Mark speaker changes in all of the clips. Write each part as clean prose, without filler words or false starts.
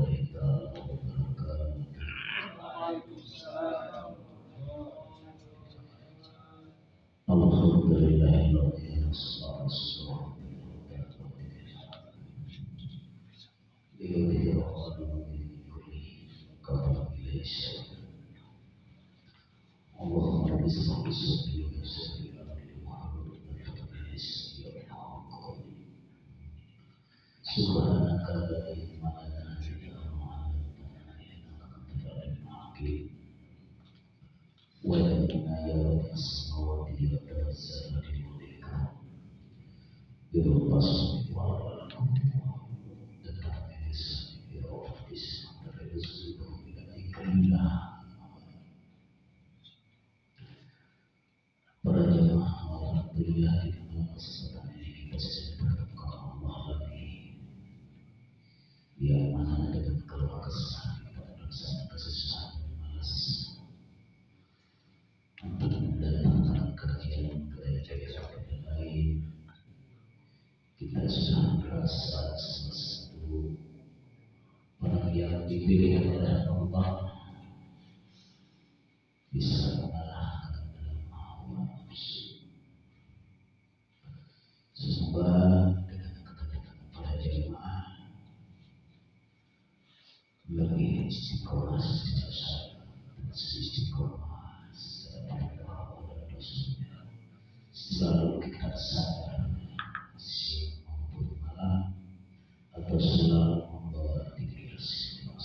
Speaker 1: warahmatullahi wabarakatuh.
Speaker 2: Waalaikumsalam.
Speaker 1: Alhamdulillahirabbil Para jemaah, alhamdulillah di dalam kesempatan ini kita sudah bertemu Allah lagi, yang mana dengan keluh kesah kita bersama kesusahan dan malas untuk mendatangkan kajian gereja dan lain. Kita sudah merasa salah satu orang yang dipilih oleh Allah bisa mengalahkan dalam hawa nafsu. Semoga dengan kedatangan para jemaah lebih istiqomah secara syariat, istiqomah secara Allah dan Rasulnya. Selalu kita sadar siang maupun malam, atau selalu membawa diri Rasulullah.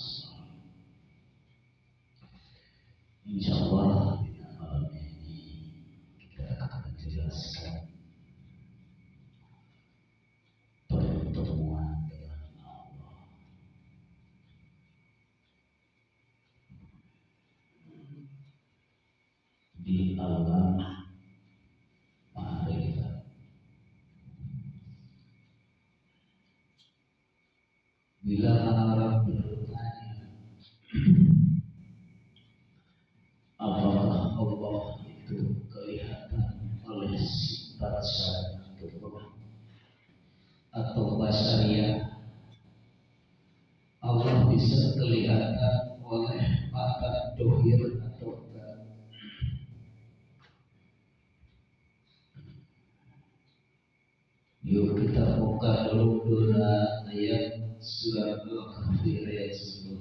Speaker 1: Insya Allah di malam ini kita akan menjelaskan pertemuan dengan Allah. Di alam ma'rifat. Bila orang bertanya, apakah Allah itu kelihatan oleh sifat syariat atau basyariah? Allah bisa kelihatan oleh mata dohir atau enggak? Yuk kita buka dulu dua ayat surat Al-Kahfi ayat 10.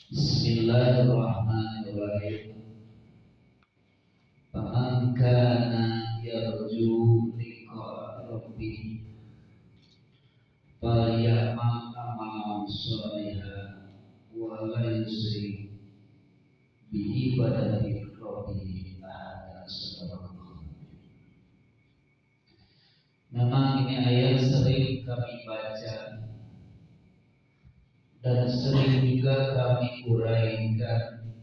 Speaker 1: Bismillahirrahmanirrahim. Faman kana yarju liqa rabbih falyamal amalan sholihan wa la yusyrik bi ibadati rabbih ahada. Memang ini ayat sering kami baca dan sering juga kami uraikan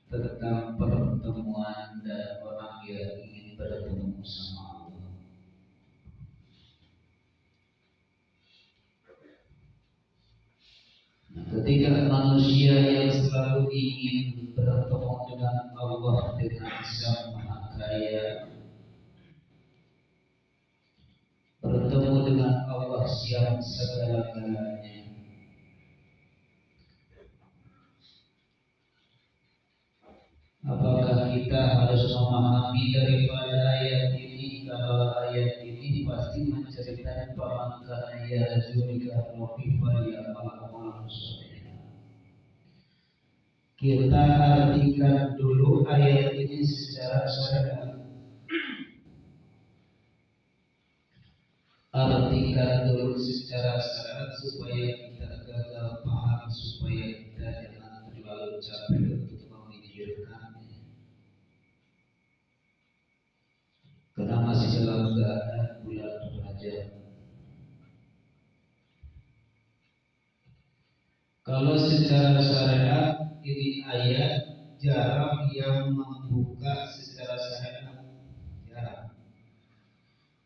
Speaker 1: tentang pertemuan dan orang yang ingin bertemu sama Allah. Nah, ketika manusia yang selalu ingin bertemu dengan Allah dengan Sang Maha Kaya, bertemu dengan Allah yang segala-galanya, apakah kita harus memahami daripada ayat ini? Kalau ayat ini pasti menceritakan faman kana yarju liqa rabbih falyamal amalan sholihan. Kita artikan dulu ayat ini secara syariat. Artikan dulu secara syariat supaya kita gagal paham, supaya kita jangan terlalu capek untuk memikirkannya. Karena masih dalam keadaan bulan Rajab. Kalau secara syariat ini ayat jarang yang membuka secara syariat, jarang.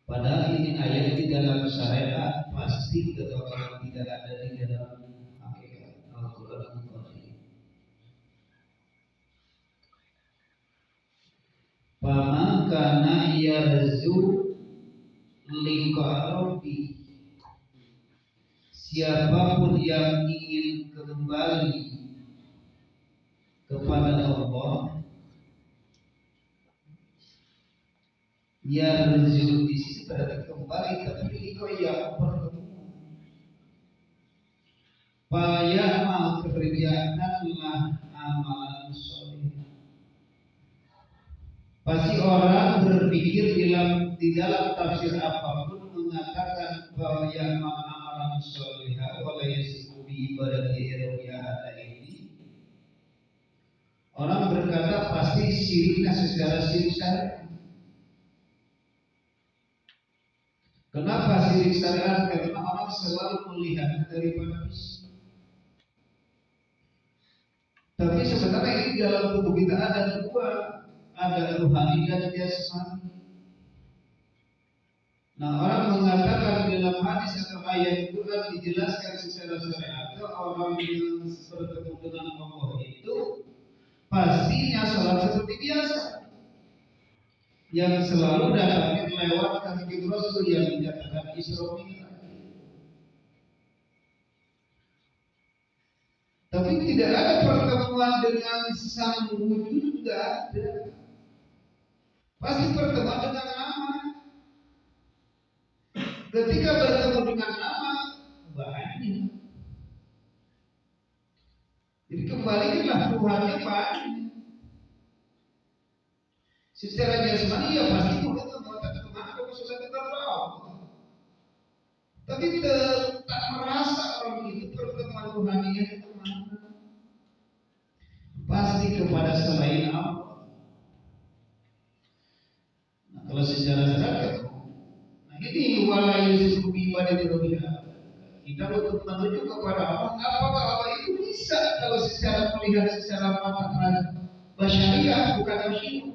Speaker 1: Padahal ini ayat di dalam syariat pasti kalau tidak ada di dalam hakikat Al-Quran Al-Karim. Faman kana yarju liqa rabbih. Siapapun yang ingin kembali kepada Allah, yarju di situ berarti kembali, tapi iko yang pertemuan. Fayamal, kerjakanlah amalan soleh. Pasti orang berpikir di dalam tafsir apapun mengatakan bahwa yamal amalan solehah wa la yasiku bi ibadati ru'yah ini. Orang berkata pasti syiriknya secara syirik syariat. Kenapa syirik syariat? Karena orang selalu melihatnya daripada fisik. Tapi sebenarnya ini dalam tubuh kita ada dua, ada ruhani dan jasmani. Nah, orang mengatakan dalam hadis atau ayat Quran dijelaskan secara syariat, orang yang bertemu dengan Allah itu pastinya sholat seperti biasa, yang selalu datangnya lewat kaki Rasul yang dinyatakan Isra Mi'raj. Tapi tidak ada pertemuan dengan sang wujud, tidak ada. Pasti pertemuan dengan nama. Ketika bertemu dengan nama, banyak. Jadi kembalilah Tuhannya banyak. Secara jasmani ya pasti Tuhan mengatakan kemana kamu sudah ketemu Allah. Tapi tak merasa orang itu pertemuan rohaninya kemana? Pasti kepada selain Allah. Nah, kalau secara syariat, nah ini wala yusiku bi ibadati rabbih. Kita untuk menuju kepada Allah, apakah Allah itu bisa kalau secara melihat secara mata basyariah, bukan manusia.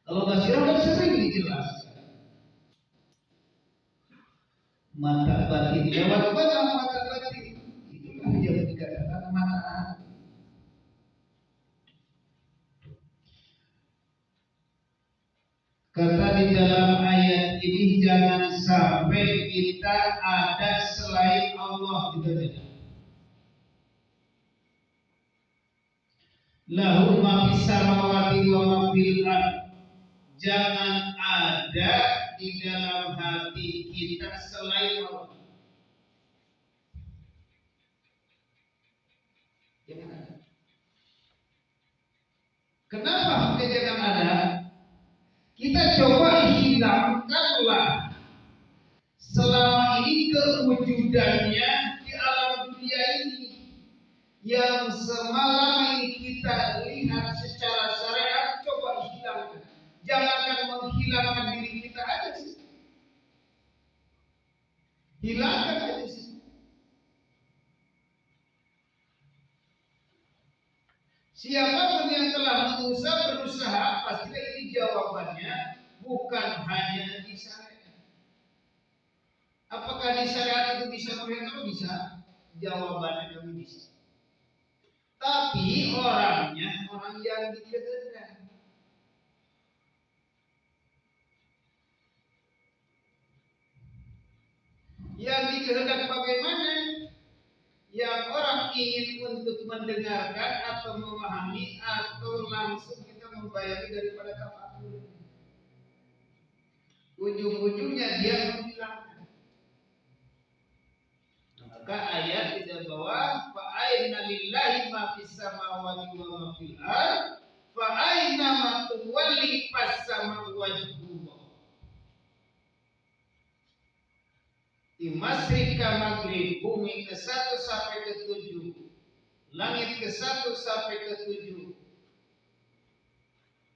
Speaker 1: Kalau basyariah kan sering dijelaskan. Mata batin lewat mana mata batin? Itulah yang dikatakan mata hati. Kata di dalam ayat ini jangan sampai kita ada selain Allah gitu aja. Lahu ma fis samawati wa ma fil ard. Jangan ada di dalam hati kita selain Allah. Jangan ada. Kenapa jangan ada? Kita coba hilangkanlah selama ini kewujudannya di alam dunia ini yang semalam ini kita lihat secara syariat, coba hilangkan. Jangankan menghilangkan diri kita aja sih, hilangkan aja sih. Siapapun yang telah berusaha, pastilah ini jawabannya bukan hanya di syariat. Apakah di syariat itu bisa melihat? Bisa. Jawabannya kami bisa. Tapi orangnya orang yang dikehendak. Yang dikehendak bagaimana? Yang orang ingin untuk mendengarkan atau memahami atau langsung kita membayari daripada tafakur. Ujung-ujungnya dia menghilangkan. Maka ayat tidak bahwa fa aina lillahi ma fis samawati wa ma fil ard fa aina ma tuwalli fasama wajhullah. Di masyrik ke maghrib, bumi ke 1 sampai ke 7, langit ke 1 sampai ke 7,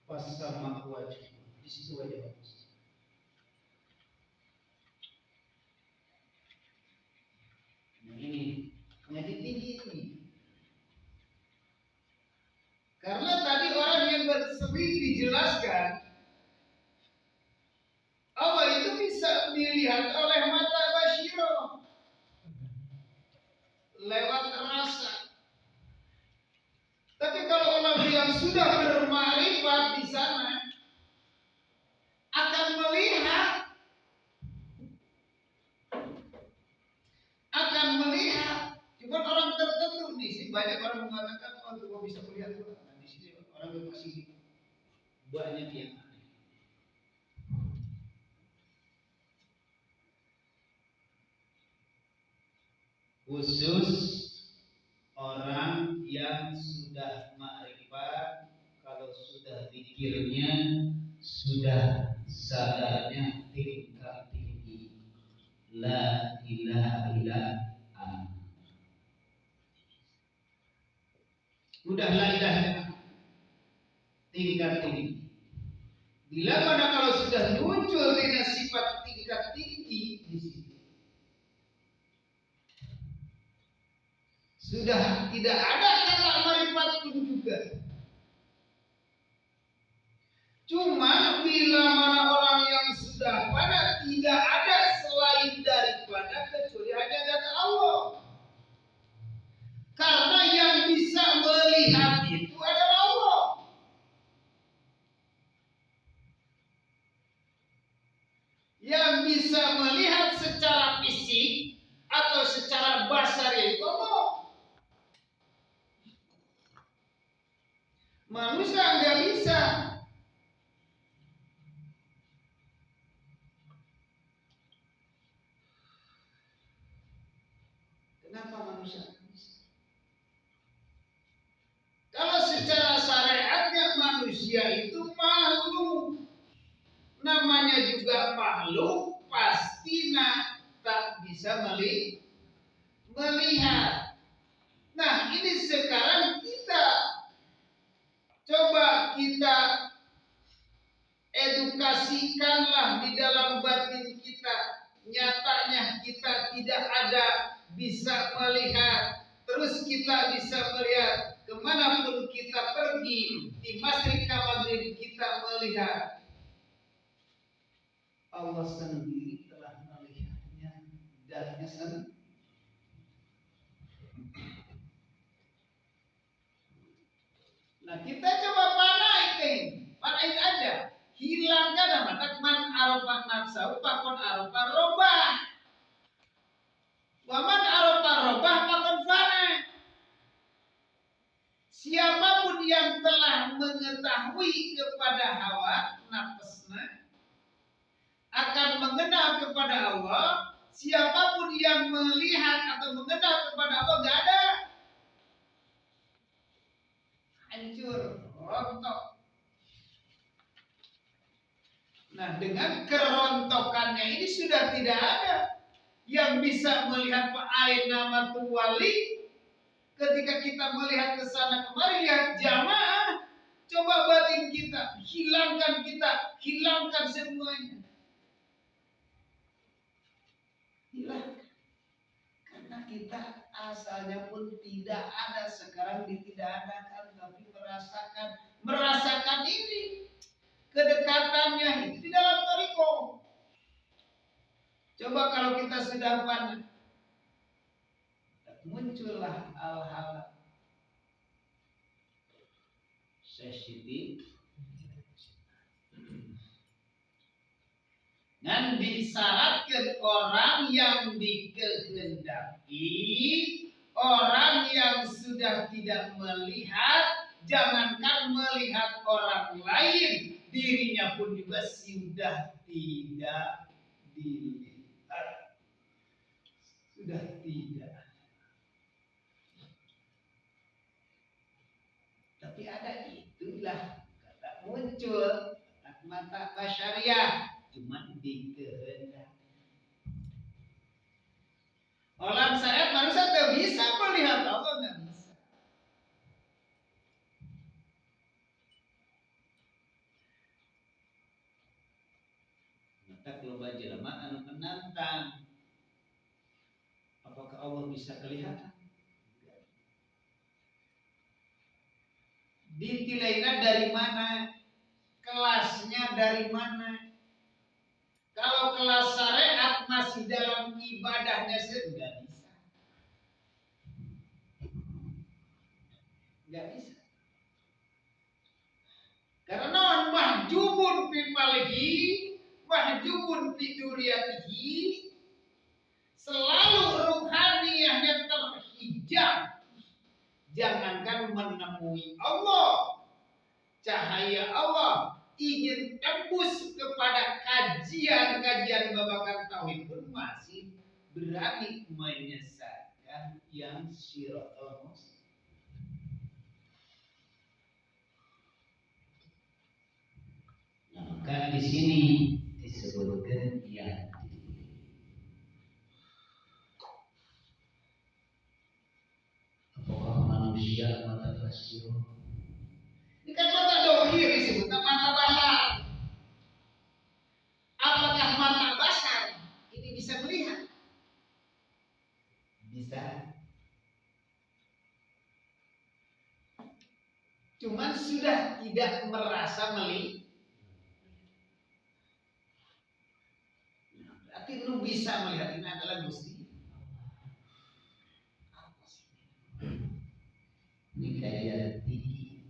Speaker 1: pas sama wajib, di situ wajib. Nah, ini menjadi tinggi ini. Karena tadi orang yang sering dijelaskan, Allah itu bisa dilihat oleh mata basyirah lewat rasa. Tapi kalau orang yang sudah bermakrifat di sana, banyak orang mengatakan, oh gua bisa melihat. Nah, di sini orang masih banyak yang aneh. Khusus orang yang sudah ma'rifat, kalau sudah zikirnya, sudah sadarnya tingkat tinggi. La ilaha illallah. Udah la ilaha illallah tingkat tinggi. Bila mana kalau sudah muncul dengan sifat tingkat tinggi di situ, sudah tidak ada kata marifat pun juga. Cuma bila mana orang yang sudah pada tidak ada selain daripada kecuali hanya dari Allah. Karena yang bisa melihat itu adalah Allah. Yang bisa melihat secara fisik atau secara basar itu Allah. Manusia nggak bisa. Kenapa manusia nggak bisa? Kalau secara syariatnya manusia itu makhluk, namanya juga makhluk, pasti tak bisa melihat. Nah, ini sekarang kita coba kita edukasikanlah di dalam batin kita. Nyatanya kita tidak ada bisa melihat. Terus kita bisa melihat kemanapun kita pergi, di masyrik ke maghrib kita melihat. Allah sendiri telah melihatnya, datnya sendiri. Nah, kita coba panain aja, hilangkan nama man arofa nafsahu pakon arofa robah, waman arofa robah pakon fana. Siapapun yang telah mengetahui kepada hawa nafsnya akan mengenal kepada Allah. Siapapun yang melihat atau mengenal kepada Allah, gak ada, hancur, rontok. Nah, dengan kerontokannya ini sudah tidak ada yang bisa melihat air nama tuwali. Ketika kita melihat ke sana kemari, lihat jamaah, coba batin kita, hilangkan semuanya. Hilangkan. Karena kita asalnya pun tidak ada, sekarang ditidakadakan, tapi merasakan ini kedekatannya itu di dalam thariqah. Coba kalau kita sudah panen, muncullah hal-hal sensitif dan disyaratkan orang yang dikehendaki, orang yang sudah tidak melihat, jangankan melihat orang lain, dirinya pun juga sudah tidak dilihat, sudah tidak. Tapi ada itulah kata muncul mata basyariah, cuman dikehendaki. Orang saya manusia tidak bisa melihat Allah, nggak bisa. Maka loba jelema anu menantang, apakah Allah bisa kelihatan? Ditilaina dari mana? Kelasnya dari mana? Kalau kelas syariat masih dalam ibadahnya sendiri, nggak bisa. Nggak bisa. Karena mahjubun fi malihi, mahjubun fi duriyatihi, selalu ruhaniyahnya terhijab.
Speaker 2: Jangankan menemui Allah, cahaya Allah ingin tembus kepada kajian-kajian babakan tauhid pun masih berani menyesatkan yang siratal mustaqim.
Speaker 1: Nah, maka di sini disebutkan yang apakah manusia mata basiro?
Speaker 2: Ini kan mata dohir disebutnya mata basar. Apakah mata basar ini bisa melihat? Bisa. Cuman sudah tidak merasa melihat. Berarti lu bisa melihat ini adalah Gusti.
Speaker 1: Ini kajian tinggi.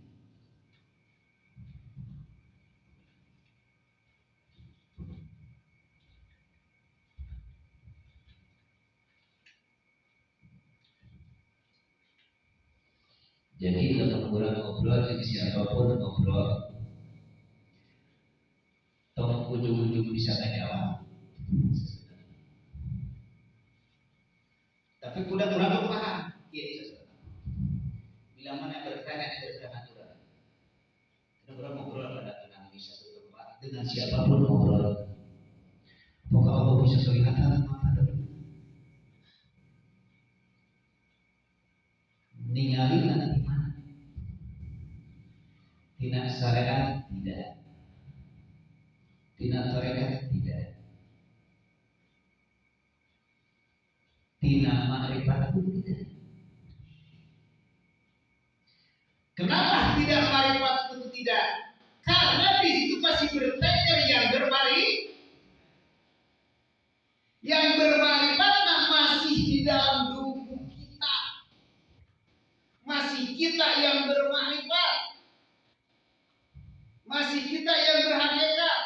Speaker 1: Jadi kalau kurang ngobrol jadi siapapun ngobrol, toh ujung-ujung bisa ngejawab.
Speaker 2: Tapi kuda kurang paham.
Speaker 1: Iya, bila mana bertanya ada aturan. Karena orang ngobrol pada tenang di satu tempat dengan siapapun ngobrol. Apakah Allah bisa kelihatan mata? Ningali nanti mana? Tidak syariat tidak. Tidak tarekat tidak. Tidak makrifat pun tidak.
Speaker 2: Kenapa tidak makrifat pun tidak? Karena di situ masih bertengger yang bermari. Yang bermarifat masih di dalam tubuh kita. Masih kita yang bermakrifat. Masih kita yang berhakikat.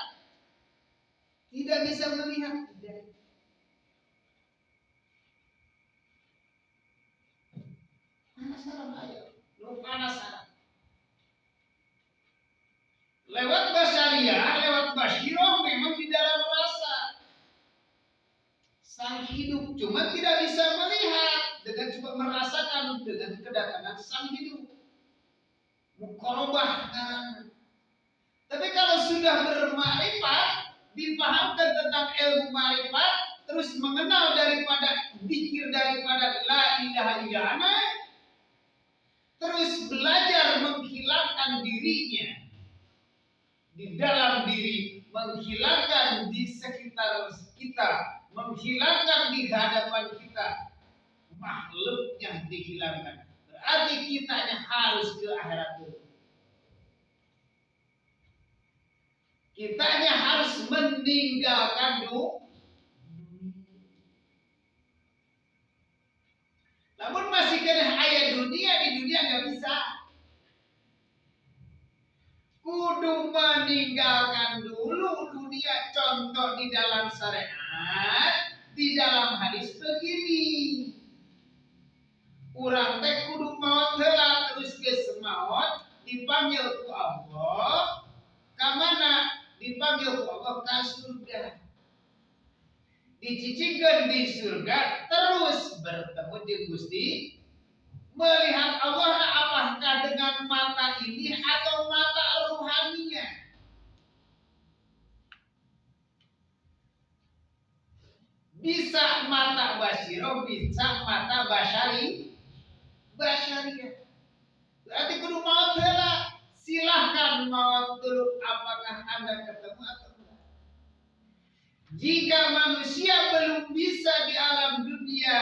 Speaker 2: Tidak bisa melihat. Tidak. Penasaran aja. Lu penasaran. Lewat basyariah, lewat basyiroh memang di dalam rasa sang hidup, cuma tidak bisa melihat dengan cuma merasakan dengan kedatangan sang hidup. Muqarabah. Tapi kalau sudah bermakrifat, dipahamkan tentang ilmu makrifat, terus mengenal daripada zikir daripada la ilaha illallah, terus belajar menghilangkan dirinya di dalam diri, menghilangkan di sekitar kita, menghilangkan di hadapan kita, makhluknya dihilangkan. Berarti kitanya harus ke akhirat dulu. Kitanya harus meninggalkan dunia. Namun masih kena ayat dunia, di dunia nggak bisa. Kudu meninggalkan dulu dunia. Contoh di dalam syariat, di dalam hadis begini. Urang teh kudu maot heula, terus geus maot dipanggil ku Allah. Ka mana? Dipanggil ku Allah ka surga. Dicicingkeun di surga, terus bertemu jeung Gusti, melihat Allah apakah dengan mata ini atau mata rohaninya. Bisa mata basiro, bisa mata basyari, basyariah. Berarti kudu maot heula. Silahkan maot dulu apakah Anda ketemu atau enggak. Jika manusia belum bisa di alam dunia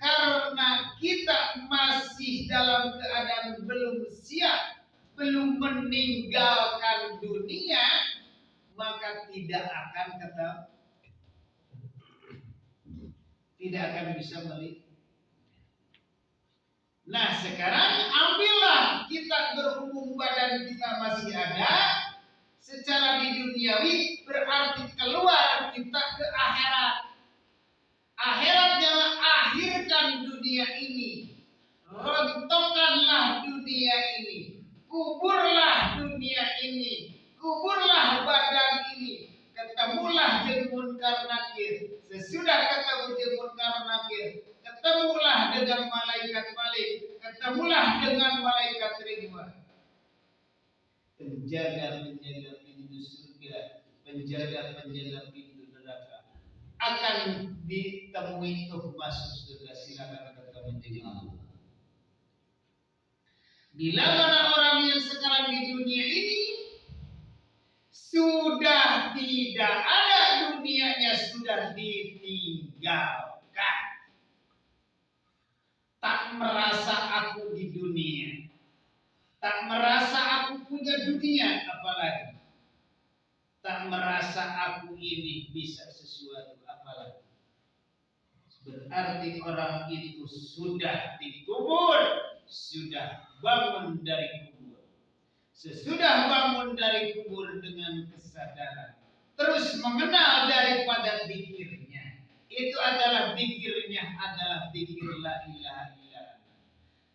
Speaker 2: karena kita masih dalam keadaan belum siap, belum meninggalkan dunia, maka tidak akan ketemu, tidak akan bisa melihat. Nah sekarang ambillah kita berhubung badan kita masih ada secara di duniawi, berarti keluar kita ke akhirat. Akhiratnya akhirkan dunia ini. Rontokanlah dunia ini, kuburlah dunia ini, kuburlah badan ini, ketemulah jeung munkar nakir. Sesudah ketemu jeung munkar nakir, ketemulah dengan malaikat Malik, ketemulah dengan malaikat Ridwan. Penjaga-penjaga pintu surga, penjaga-penjaga pintu neraka akan ditemui untuk masuk surga. Silakan ketemu dengan Allah. Bila mana orang yang sekarang di dunia ini sudah tidak ada dunianya, sudah ditinggalkan. Tak merasa aku di dunia, tak merasa aku punya dunia, apalagi tak merasa aku ini bisa sesuatu, apalagi. Berarti orang itu sudah dikubur, sudah bangun dari kubur. Sesudah bangun dari kubur dengan kesadaran, terus mengenal daripada dikirnya. Itu adalah dikirnya adalah dikir la ilaha illallah.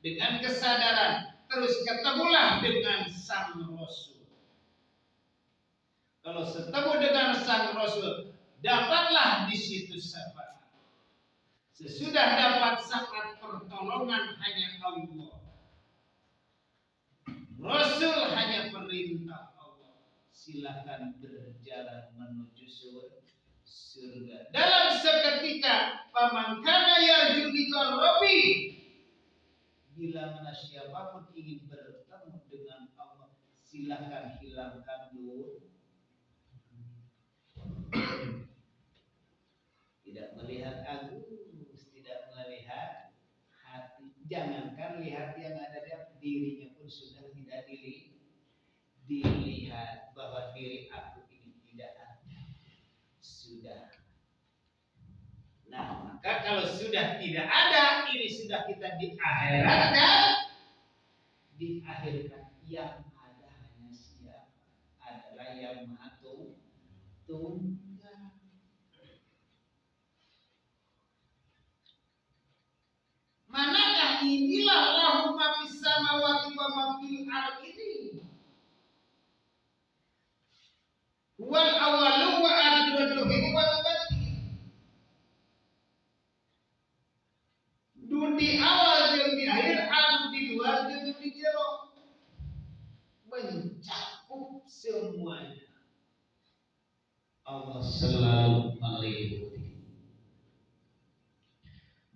Speaker 2: Dengan kesadaran terus ketemulah dengan sang Rasul. Kalau ketemu dengan sang Rasul, dapatlah di situ syafaat. Sesudah dapat saat pertolongan hanya Allah. Rasul hanya perintah Allah. Silakan berjalan menuju surga. Dalam seketika, faman kana yarju liqa rabbi. Bila mana siapapun ingin bertemu dengan Allah, silakan hilangkan dulu. Tidak melihat Agus, tidak melihat hati. Jangankan lihat yang ada di dirinya pun sudah tidak dilihat bahwa diri aku ini tidak ada. Sudah. Nah, maka kalau sudah tidak ada, ini sudah kita diakhiratkan. Diakhirkan yang ada hanya siapa? Adalah yang Maha Tunggal. Manakah inilah lahu ma fis samawati wa ma fil ard ini? Wal awwalu wa akhiru wal batin. Di awal jeung di akhir, anu di luar jeung di jero, mencakup semuanya.
Speaker 1: Allah selalu meliputi.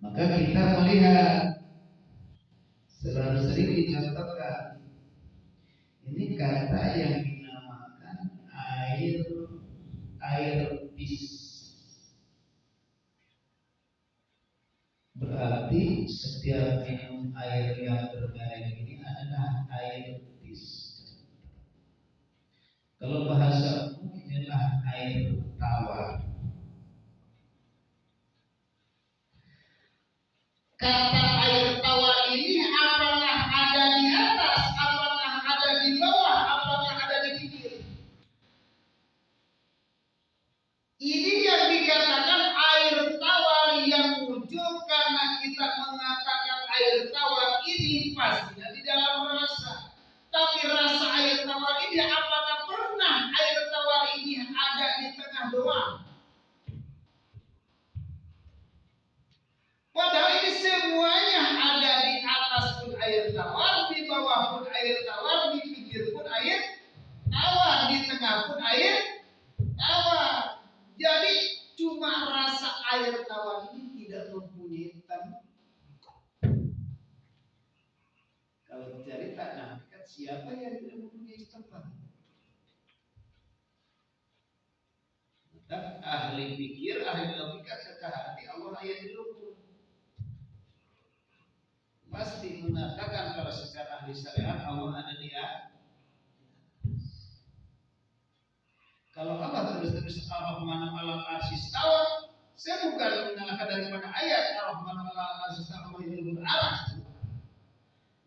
Speaker 1: Maka kita melihat selalu sering dicontohkan ini kata yang dinamakan air pis. Berarti setiap minum air yang bermerek ini adalah air pis. Kalau bahasa umum inilah air tawar.
Speaker 2: Kata air tawar ini apakah ada di atas, apakah ada di bawah, apakah ada di pinggir? Ini yang dikatakan air tawar yang muncul karena kita mengatakan air tawar ini pastinya di dalam rasa. Tapi rasa air tawar ini apakah pernah air tawar ini ada di tengah doang? Padahal ini semuanya ada di atas pun air tawar, di bawah pun air tawar, di pinggir pun air tawar, di tengah pun air tawar. Jadi cuma rasa air tawar ini tidak mempunyai tempat. Kalau cerita nah, kan siapa yang tidak mempunyai tempat? Maka ahli pikir, ahli logika, kata hati Allah ayat di luhur. Pasti mengatakan kalau secara ahli syariat Allah ada di atas. Kalau Allah terus-terus Ar-Rahman alal arsy istawa, saya bukan menyalahkan daripada ayat Ar-Rahman alal arsy istawa itu aras.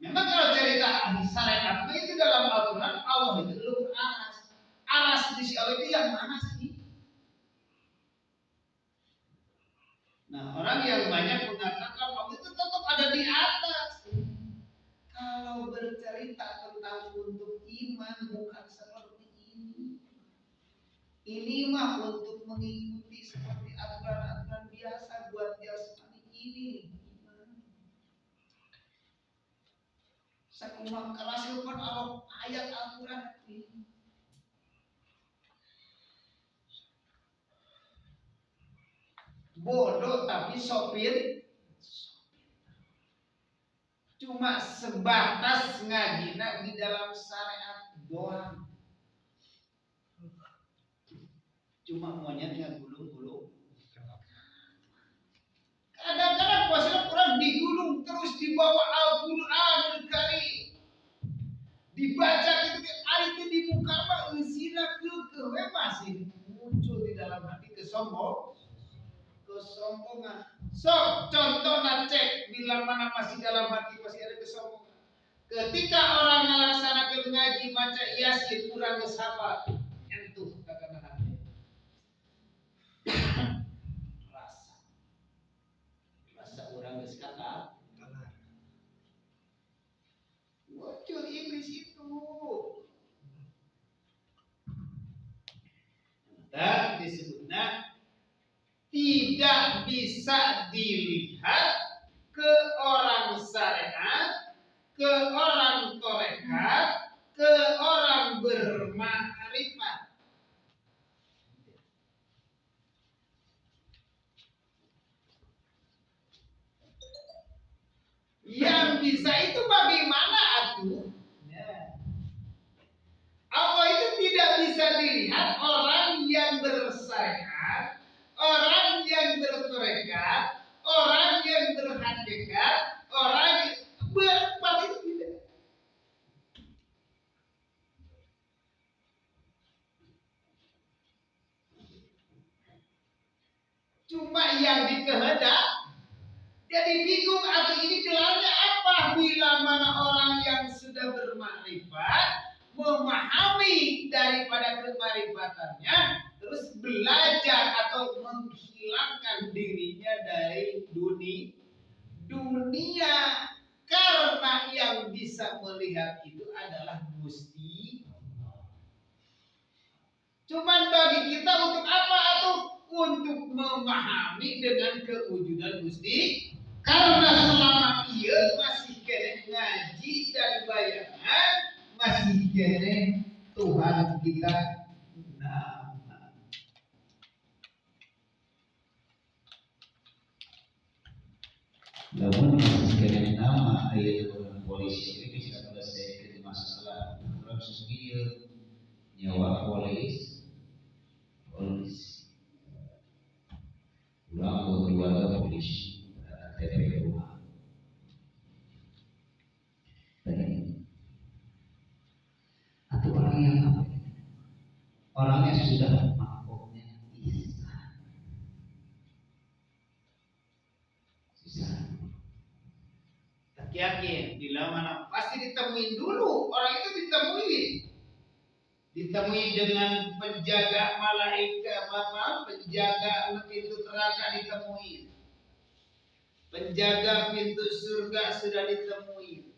Speaker 2: Memang kalau cerita ahli syariat itu dalam Al-Quran Allah itu luhur aras. Aras di si Allah itu yang mana sih? Nah, orang yang banyak mengatakan Allah itu tetap ada di atas. bukan seperti ini. Ini mah untuk mengikuti seperti aturan-aturan biasa buat jasmani ini. Sakumaha keras pun Allah ayat Al-Quran ini. Bodoh tapi sopir. Cuma sebatas ngajina di dalam syariat doang. Cuma monyet ngegulung-gulung. Kadang-kadang puasa kurang digulung terus dibawa Al-Qur'anul Karim. Dibaca gitu, hari itu di muka mah eusina keukeuh we masih muncul di dalam hati kesombongan. Sok contohna cek bila mana masih dalam hati masih ada kesombongan. Ketika orang ngalaksanakeun ngaji maca Yasin kurang geus hafal, nyentuh ka kana hati. Rasa urang geus kata muncul iblis itu. Dan disebutnya tidak bisa dilihat ke orang syariat, ke orang torekat, ke orang bermakrifat. Yang bisa itu bagaimana atuh? Nah. Allah itu tidak bisa dilihat orang yang bersyariat, orang yang bertorekat, orang yang berhakikat, orang berempat itu tidak. Cuma yang dikehendak. Jadi bingung atau ini gelarnya apa bila mana orang yang sudah bermakrifat memahami daripada kemarifatannya, terus belajar atau menghilangkan dirinya dari dunia karena yang bisa melihat itu adalah Gusti Allah. Cuman bagi kita untuk apa atau untuk memahami dengan kewujudan Gusti. Karena selama ia masih kene ngaji dan bayangan, masih kene Tuhan kita nama.
Speaker 1: Namun masih kene nama ayat polisi ini bisa selesai masalah proses dia nyawa polisi ulang keluarga polisi. KTP rumah. Atau orang yang apa? Orangnya sudah makomnya ihsan. Susah.
Speaker 2: Tak yakin bila mana pasti ditemuin dulu. Orang itu ditemuin. Ditemui dengan penjaga malaikat, apa? Penjaga pintu neraka ditemuin. Penjaga pintu surga sudah ditemui.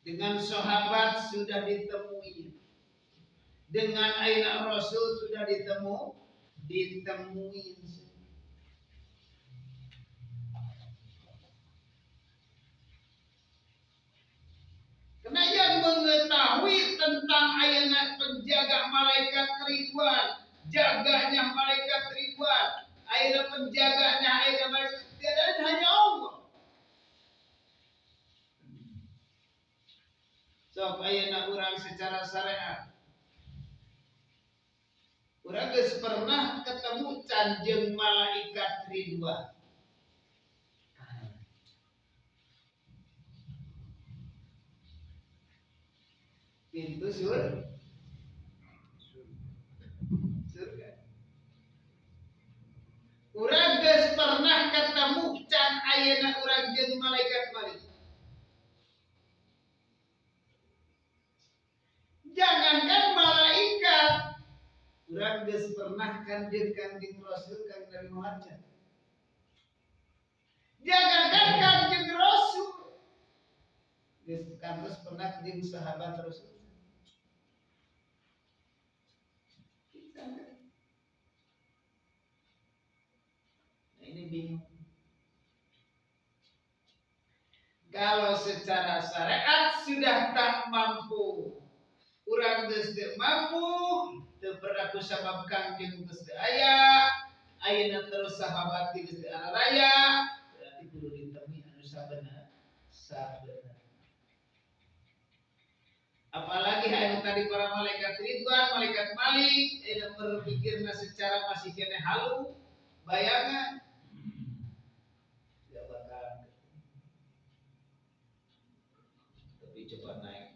Speaker 2: Dengan sahabat sudah ditemui. Dengan aina Rasul sudah ditemuin. Karena yang mengetahui tentang aina penjaga malaikat Ridwan, jaganya malaikat Ridwan, aina penjaganya aina malaikat, tiada lain hanya Allah. Sok ayeuna urang secara syariat. Urang geus pernah ketemu can jeung malaikat Ridwan. Pintu surga. Urang geus pernah ketemu can ayeuna urang jeung malaikat Malik. Jangankan malaikat, urang geus pernah kan jeung Kanjeng Rasul Kanjeng Nabi Muhammad. Jangankan Kanjeng Rasul, geus kantos pernah jeung sahabat Rasul. Jadi bingung. Kalau secara syariat sudah tak mampu, urang geus teu mampu, teu pernah ku sabab Kangjeng geus teu aya, ayeuna terus sahabat geus teu araya, berarti kudu ditemi anu sabenar, sabenar. Apalagi anu tadi para malaikat Ridwan, malaikat Malik, ayeuna berpikirna secara masih keneh halu, bayangan. Tidak bakalan ketemu. Tapi coba naik.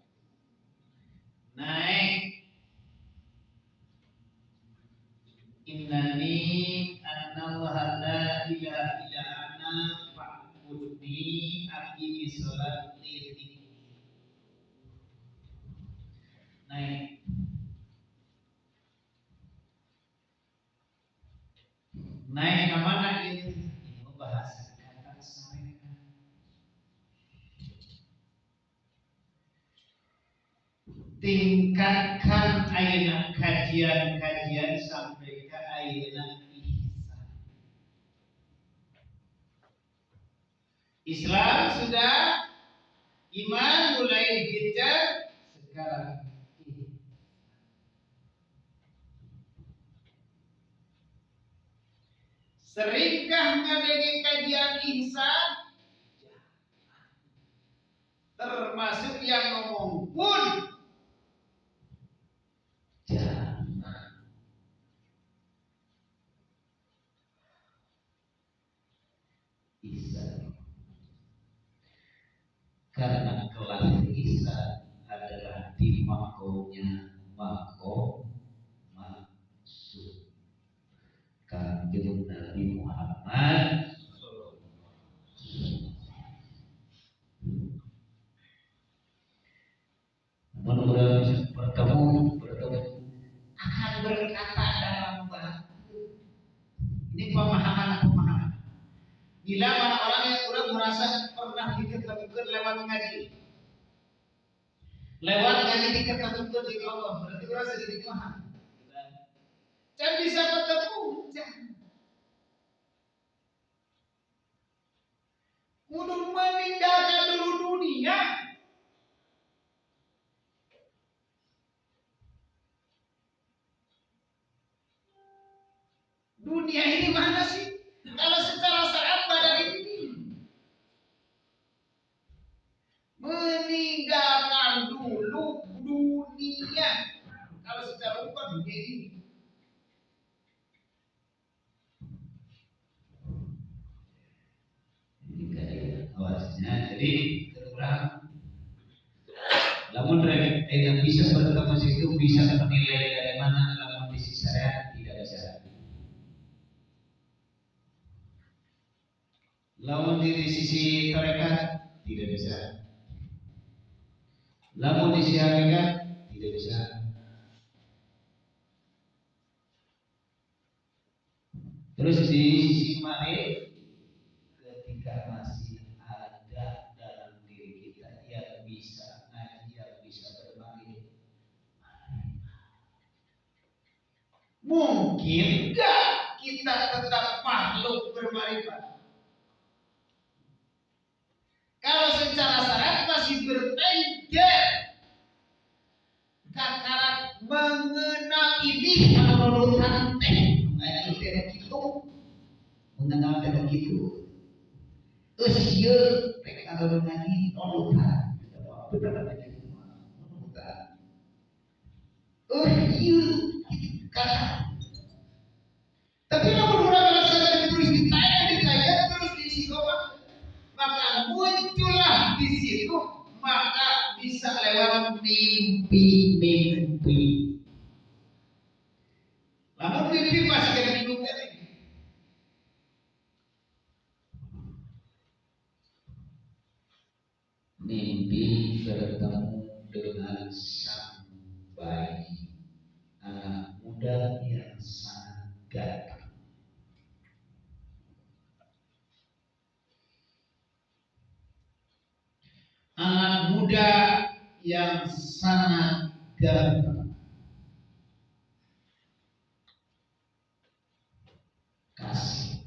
Speaker 2: Naik. Innani annallaha la ilaha illa ana fa'budni aqimi sholat li dzikri. Naik. Naik ke mana ini? Ini membahas kata syariat. Tingkatkan ayeuna kajian-kajian sampai ke ayeuna ihsan. Islam sudah, iman mulai digencar, sekarang seringkah ngadenge kajian ihsan? Termasuk yang ngomong pun jangan. Ihsan. Karena kelas ihsan adalah di makomnya makom maksud Kanjeng Nabi Muhammad. Namun orang bisa bertemu akan berkata dalam batin. Ini pemahaman. Bila mana orang yang kurang merasa pernah diketemukan lewat ngaji, lewat ngaji diketemukan di Allah, berarti merasa jadi paham. Can bisa ketemu, can. Kudu meninggalkan dulu dunia. Dunia ini mana sih? Kalau secara syariat badan ini meninggalkan dulu dunia. Kalau secara umum dunia ini. Awasnya, jadi kurang. Namun yang bisa bertemu situ bisa menilai dari mana, namun di sisi syariat tidak bisa. Lamun di sisi tarekat tidak bisa. Lamun di sisi hakikat tidak bisa. Terus di sisi ma'rif ketika masih ada dalam diri kita yang bisa ngaji, yang bisa bermain, mungkin enggak kita tetap makhluk bermarifat? Kalau secara syariat masih bertengger kakarak mengenal ini menurut teh gitu, mengenal teh gitu, terus ieu rek ngaji nurutan, ieu kata. Tapi lamun urang laksanakeun terus ditanya terus diisi koma, maka muncullah di situ, maka bisa lewat mimpi-mimpi. Lamun mimpi masih kena bingung kan? Mimpi bertemu dengan sang bayi, anak muda yang sangat ganteng. Anak muda yang sangat ganteng. Kasih.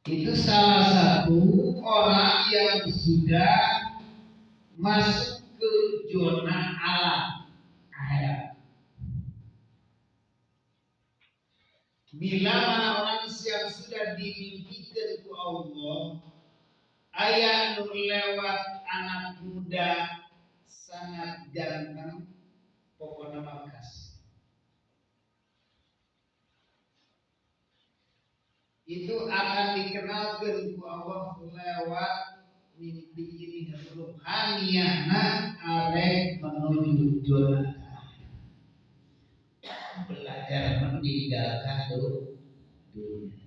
Speaker 2: Itu salah satu orang yang sudah masuk ke zona alam akhirat. Bila mana orang yang sudah dimimpikan ku Allah, aya nu lewat anak muda sangat ganteng, pokoknya makas. Itu akan dikenalkan ku Allah lewat mimpi ini ruhaniahna arek menuju zona belajar meninggalkan dunia.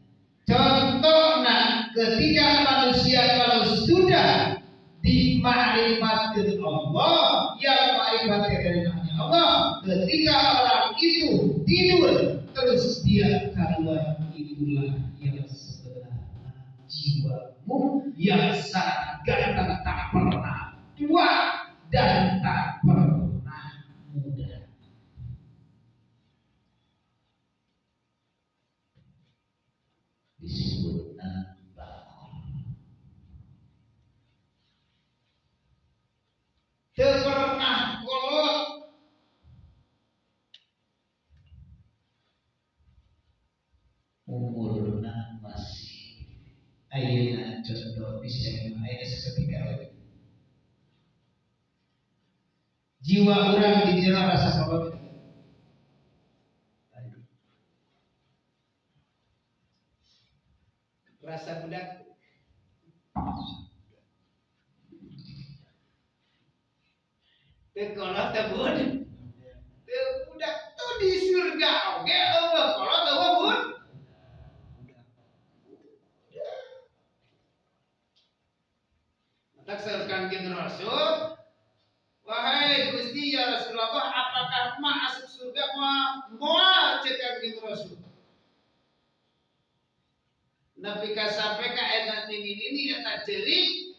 Speaker 2: Contohnya ketika manusia kalau sudah dimakrifatkan Allah, yang makrifatkan dari Allah, ketika orang itu tidur terus dia keluar, itulah yang sebenarnya jiwamu yang sangat ganteng, tak pernah tua dan tak pernah muda. Disebut bakor. Teu pernah kolot. Umurna masih ayeuna contoh bisa ayeuna seketika we. Jiwa urang di jero rasa kolot. Rasa budak. Teu kolot teu bun. Teu budak tuh di surga oge eueuh kolot eueuh bun. Tak saur Kangjeng Rasul, wahai Gusti ya Rasulullah, apakah emak asup surga moal cek Kangjeng Rasul? Nabi ka sampai ka eta nini-nini eta ceurik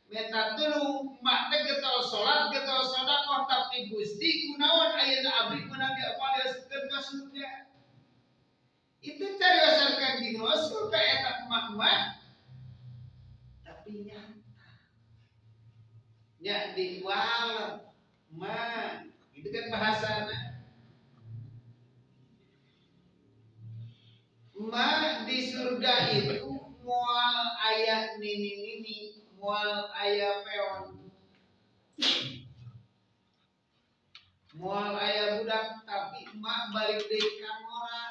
Speaker 2: minta tulung emak teh getol salat getol sedekah tapi Gusti kunaon ayeuna abdi meunang diasupkeun ka surga. Itu cariosan Kangjeng Rasul ka eta emak-emak tapi nyata. Ya di walam ma itu kan bahasana ma di surga itu mual aya nini-nini, mual aya peon, mual aya budak, tapi emak balik deui ka ngora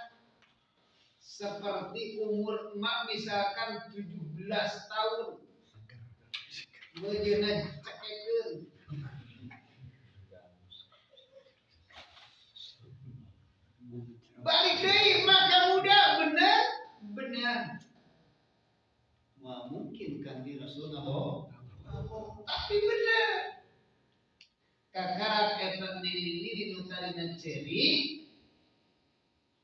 Speaker 2: seperti umur emak misalkan 17 tahun mejeuna cekekeun. Balik deui maka muda, bener bener. Wah mungkin kan di Rasul ngabok, tapi bener. Kakarak eta nini-nini nu tadina ceurik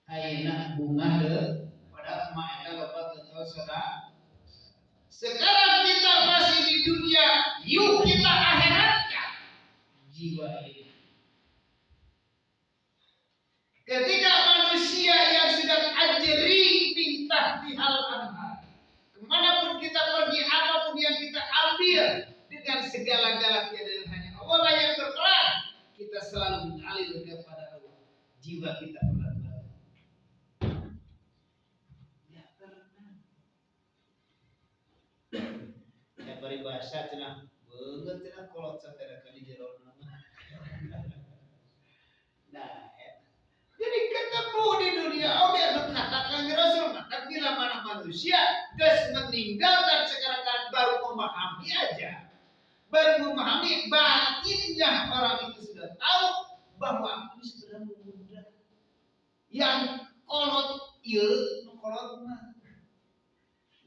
Speaker 2: ayeuna bunga deui padahal emak eta loba getol sedekah. Sekarang kita masih di dunia, yuk kita akhiratkan jiwa ini. Ketika manusia yang sudah ajri bintah di hal anhar, kemanapun kita pergi, apapun yang kita ambil, dengan segala-gala tiada dan hanya Allah lah yang berperan, kita selalu mengalir kepada Allah. Jiwa kita pernah tua. Ya pernah. Ya paribasa cenah beungeut cenah kolot satera ka di jero nama. Nah, jadi ketemu di dunia oge anu katakan Rasul, maka bila mana manusia geus meninggalkan sekarang kan baru memahami aja. Baru memahami batinnya orang itu sudah tahu bahwa aku ini sebenarnya muda. Yang kolot ieu nu kolot mah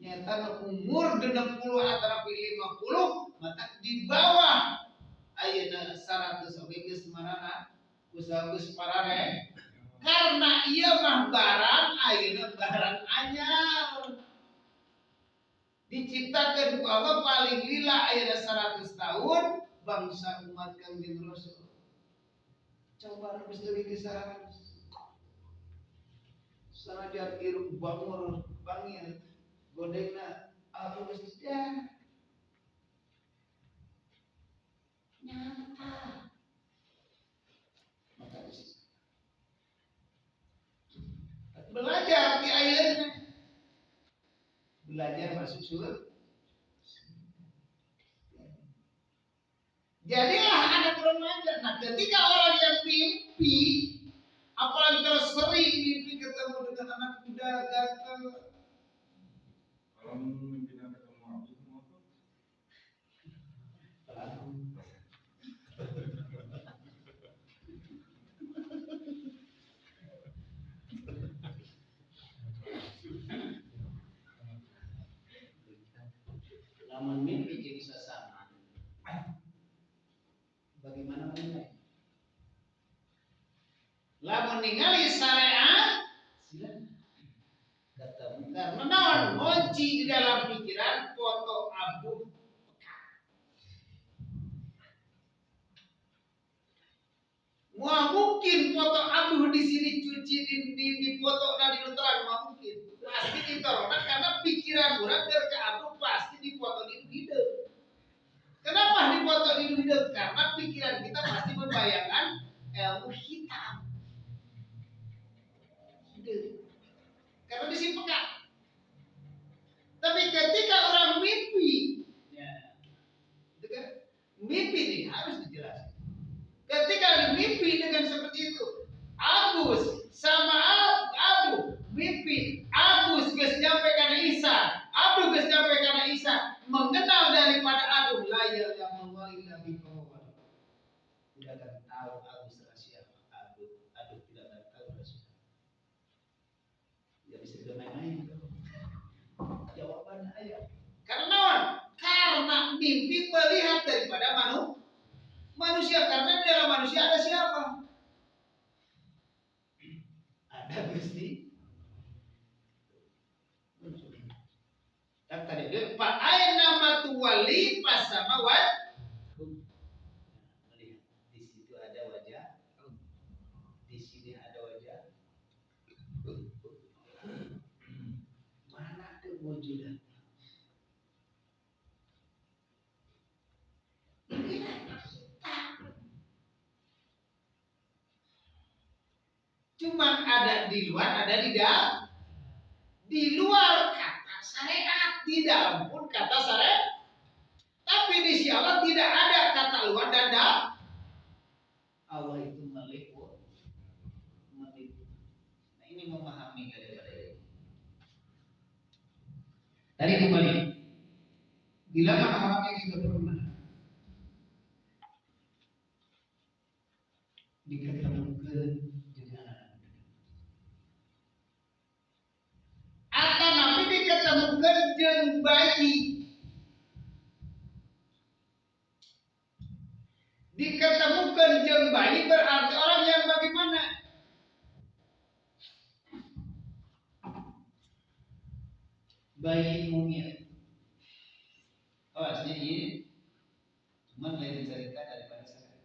Speaker 2: nyata nu umur 60 atau 50 maka di bawah ayeuna 100 oge geus marana usaha geus parare. Karena ieu mah barang ayeuna barang anyar. Diciptakan ku Allah paling lila ayeuna 100 tahun bangsa umat Kangjeng Rasul. Coba geus leuwih ti 100. Sanajan hirup bangor bangir. Gondengna aku geus dah. Nyata. Maka belajar di ayeuna. Belajar masuk surga. Jadilah anak remaja. Nah, ketika orang yang mimpi, apalagi kalau sering mimpi ketemu dengan anak muda ganteng.
Speaker 3: Kalau mimpi ketemu aku mau apa?
Speaker 2: Pelaku. Lamun mimpi jeung sesama, bagaimana menilai? Lamun ningali syariat, silakan. Ketemu karena naon kunci di dalam pikiran foto abu pekat. Wah mungkin foto abu di sini cuci di foto di terang, wah mungkin pasti ditorona karena pikiran orang ke abu pasti dipoto di hidup. Kenapa dipoto di hidup? Karena pikiran kita pasti membayangkan ilmu hitam. Hidup. Karena di sini peka. Tapi ketika orang mimpi, ya, itu kan, mimpi ini harus dijelaskan. Ketika mimpi dengan seperti itu, Agus sama Abu mimpi, Agus geus nyampe kana Isa, Abu geus nyampe kana Isa, mengenal daripada Abu la ya'lamu illa bihi. Tidak akan tahu Agus rahasia Abu, Abu tidak akan tahu rahasia. Tidak bisa bermain-main. Jawabannya aja. Karena karena mimpi melihat daripada manusia, karena di dalam manusia ada siapa? Ada Gusti. Tak tadi dia Pak aina matuwali pasama wat. Melihat di situ ada wajah, di sini ada wajah. Mana kewujudan? Cuman ada di luar, ada di dalam. Di luar kata syariat, di dalam pun kata syariat. Tapi di sisi Allah tidak ada kata luar dan dalam. Allah itu meliputi. Nah, ini memahami daripada ini. Tadi kembali. Bila mana orang yang sudah pernah diketemukan atau nabi diketemukan jeung bayi, diketemukan jeung bayi berarti orang yang bagaimana? Bayi mungil. Oh aslinya ini cuman lain cerita daripada saya.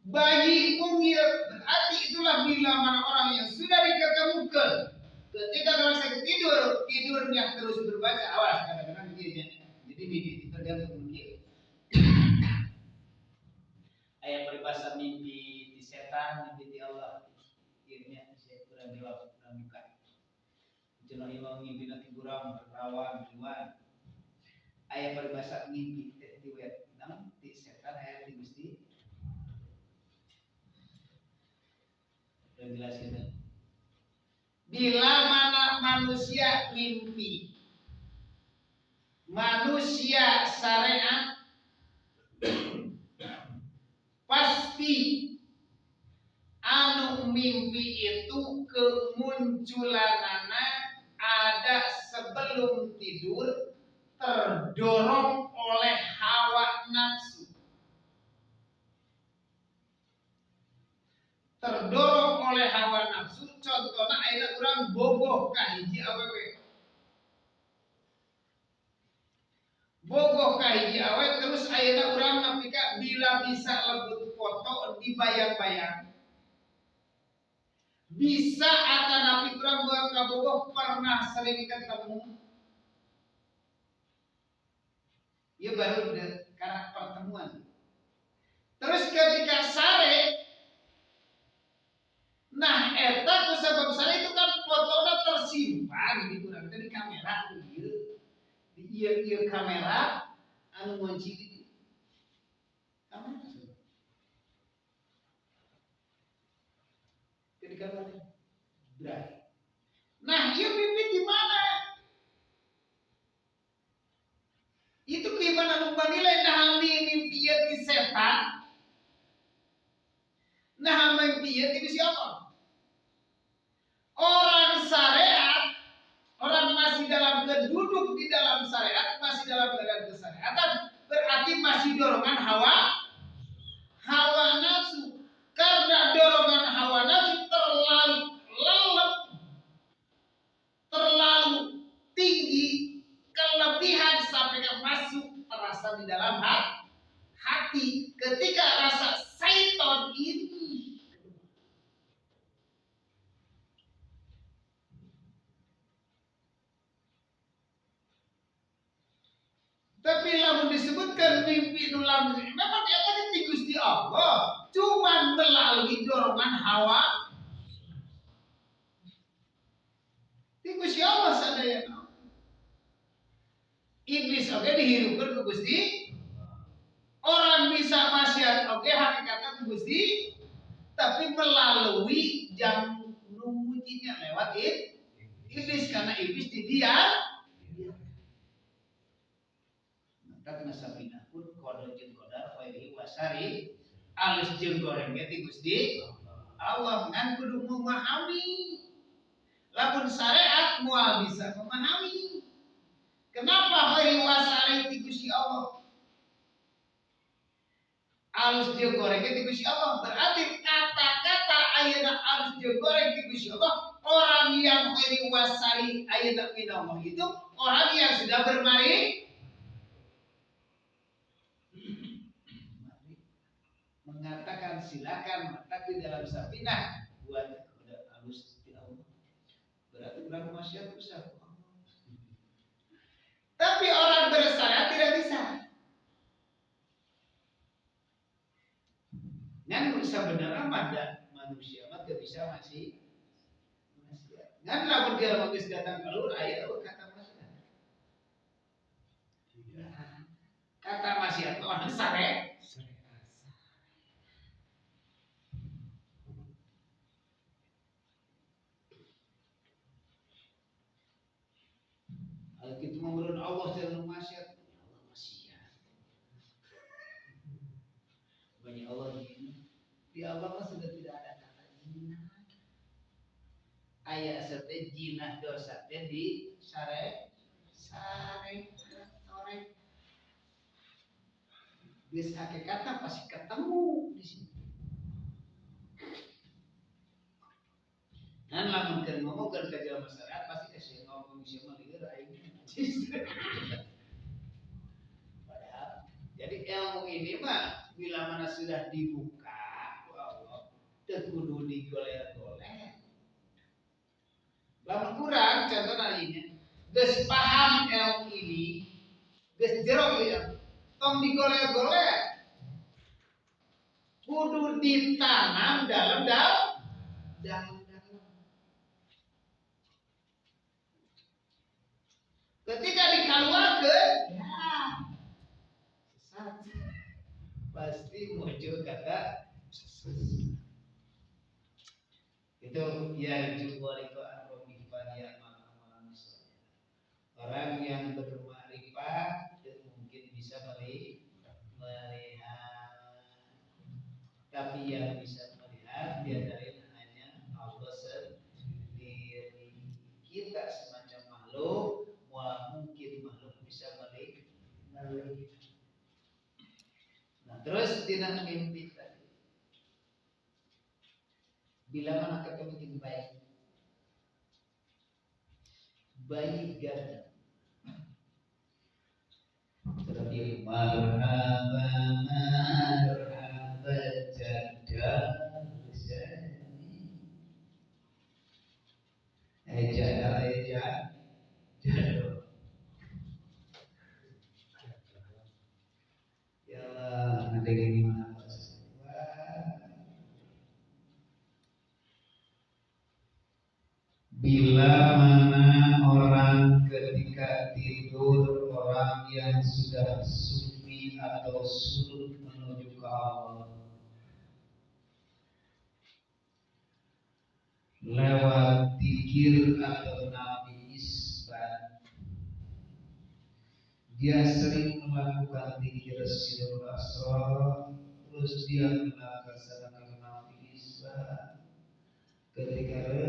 Speaker 2: Bayi mungil berarti itulah bila mana orang yang sudah diketemukan. Ketika kalau saya tidur, tidurnya terus berbaca. Awas, kadang-kadang begini ya. Jadi mimpi itu tergantung mungkin. Ayat peribahasa mimpi di setan, mimpi di Allah. Akhirnya saya kurang jawab, kurang buka. Jenuh imam mimpi nanti kurang, rawan, duluan. Ayat peribahasa mimpi di web, di setan, ayat di Gusti. Dan jelasin. Bila mana manusia mimpi, manusia syariat pasti anu mimpi itu kemunculanana ada sebelum tidur terdorong oleh hawa nafsu. Terdorong oleh hawa nafsu, contohnya ayeuna urang bogoh ka hiji awewe. Bogoh ka hiji awewe terus ayeuna urang nepi ka bila bisa lebut foto dibayang-bayang. Bisa atanapi kurang buang kabogoh pernah sering ketemu. Ya baru karena pertemuan. Terus ketika sare, nah eta kusabab sare itu kan fotona tersimpan di kurang teh di kamera ieu. Di ieu kamera anu ngunci di kamera. Di kamera. Nah, ieu mimpi di mana? Itu gimana nu nilai nah mimpi ieu ti setan. Nah mimpi ieu ti Gusti Allah. Orang syariat, orang masih dalam keduduk di dalam syariat, masih dalam keadaan kesyariatan, berarti masih dorongan hawa nafsu. Karena dorongan hawa nafsu terlalu lelep, terlalu tinggi, kelebihan sampai ke masuk terasa di dalam hati. Ketika rasa syaiton ini tapi lamun disebutkan mimpi nu lamun memang eta ti Gusti Allah, cuman melalui dorongan hawa ti Gusti Allah sadayana. Iblis oge dihirupkeun ku Gusti. Orang bisa maksiat oge hakikatna ku Gusti, tapi melalui jam nungujinya lewat iblis karena iblis dibiar. Maka nasabina pun qada jeung qadar khairi wasari alus jeung goreng ge ti Gusti Allah ngan kudu memahami. Lamun syariat moal bisa memahami. Kenapa khairi wasari ti Gusti Allah? Alus jeung goreng ge ti Gusti Allah. Berarti kata-kata ayeuna alus jeung goreng ti Gusti Allah, orang yang khairi wasari ayeuna minallah itu orang yang sudah bermari mengatakan silakan mata di dalam safinah buat udah halus di Allah. Berarti kurang maksiat usah. Tapi orang bersyariat tidak bisa. Ngan bisa bener mah manusia mah teu bisa masih maksiat. Ngan lamun dia geus datang keluar aya kata maksiat. Kata maksiat mah orang sare. Kalau kita menurut Allah dalam maksiat, Allah maksiat. Banyak Allah ini, di Allah mah sudah tidak ada kata zina. Ayat serta jinah dosa teh di sare sare sore. Geus hakikatna pasti ketemu di sini. Dan lamun keur ngomong keur ka jelema masyarakat pasti kasih ngomong sia mah lieur aing. Padahal jadi ilmu ini mah bila mana sudah dibuka ku Allah teu kudu digoler-goler. Lamun kurang contohna ieu geus paham ilmu ini, geus jero ieu, tong digoler-goler. Kudu ditanam dalam dalam. Ketika dikeluarkan, ya sesat. Pasti muncul kata sesat. Itu ya juwaliko orang yang bermakrifat mungkin bisa melihat, tapi yang bisa melihat dia dari hanya Allah sendiri. Kita semacam makhluk, mungkin makhluk bisa melihat. Nah, terus tidak mimpi tadi. Bila mana ketemu jeung bayi, bayi ganteng. Tetapi marhaba marhaba janda.
Speaker 1: jadal aya jadal. Ya Allah, ngadenge gimana? Bila mana orang ketika tidur, orang yang sudah sufi atau surut menuju ke Allah lewat dzikir atau nabi isbat, dia sering melakukan dzikir sirrul asrar, terus dia melaksanakan nabi isbat. Ketika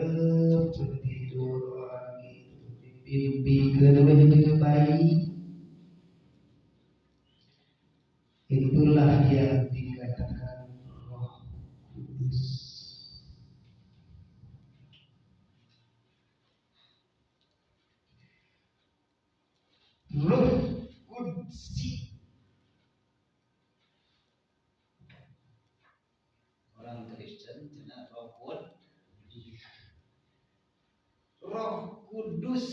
Speaker 1: tidur orang itu dipimpikan oleh bayi, itulah yang dikatakan Roh Kudus. Roh Kudsi. Orang Kristen cenah Roh Kudus. Roh Kudus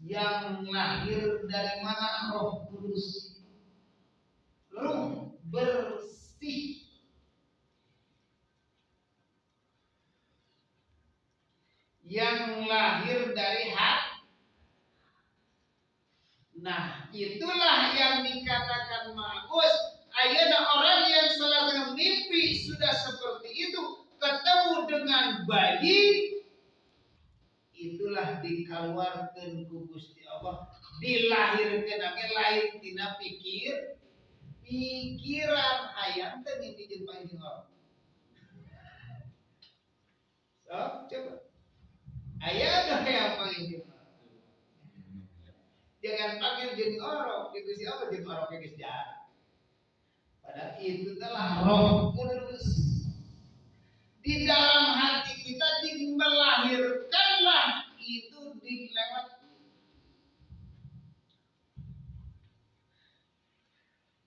Speaker 1: yang lahir dari mana Roh Kudus? Ruh bersih. Yang lahir dari hati. Nah, itulah yang dikatakan Ma'agus. Ayeuna orang yang selalu mimpi sudah seperti itu, ketemu dengan bayi, itulah dikeluarkan ku Gusti Allah, dilahirkan age lain tina pikir pikiran hayang teh mimpi jeung bayi Allah. So, coba. Aya teh hayang panggil. Jangan panggil jeung orok, di Gusti Allah jeung orok geus jahat. Padahal itu telah Roh Kudus. Di dalam hati kita melahirkanlah itu di lewat.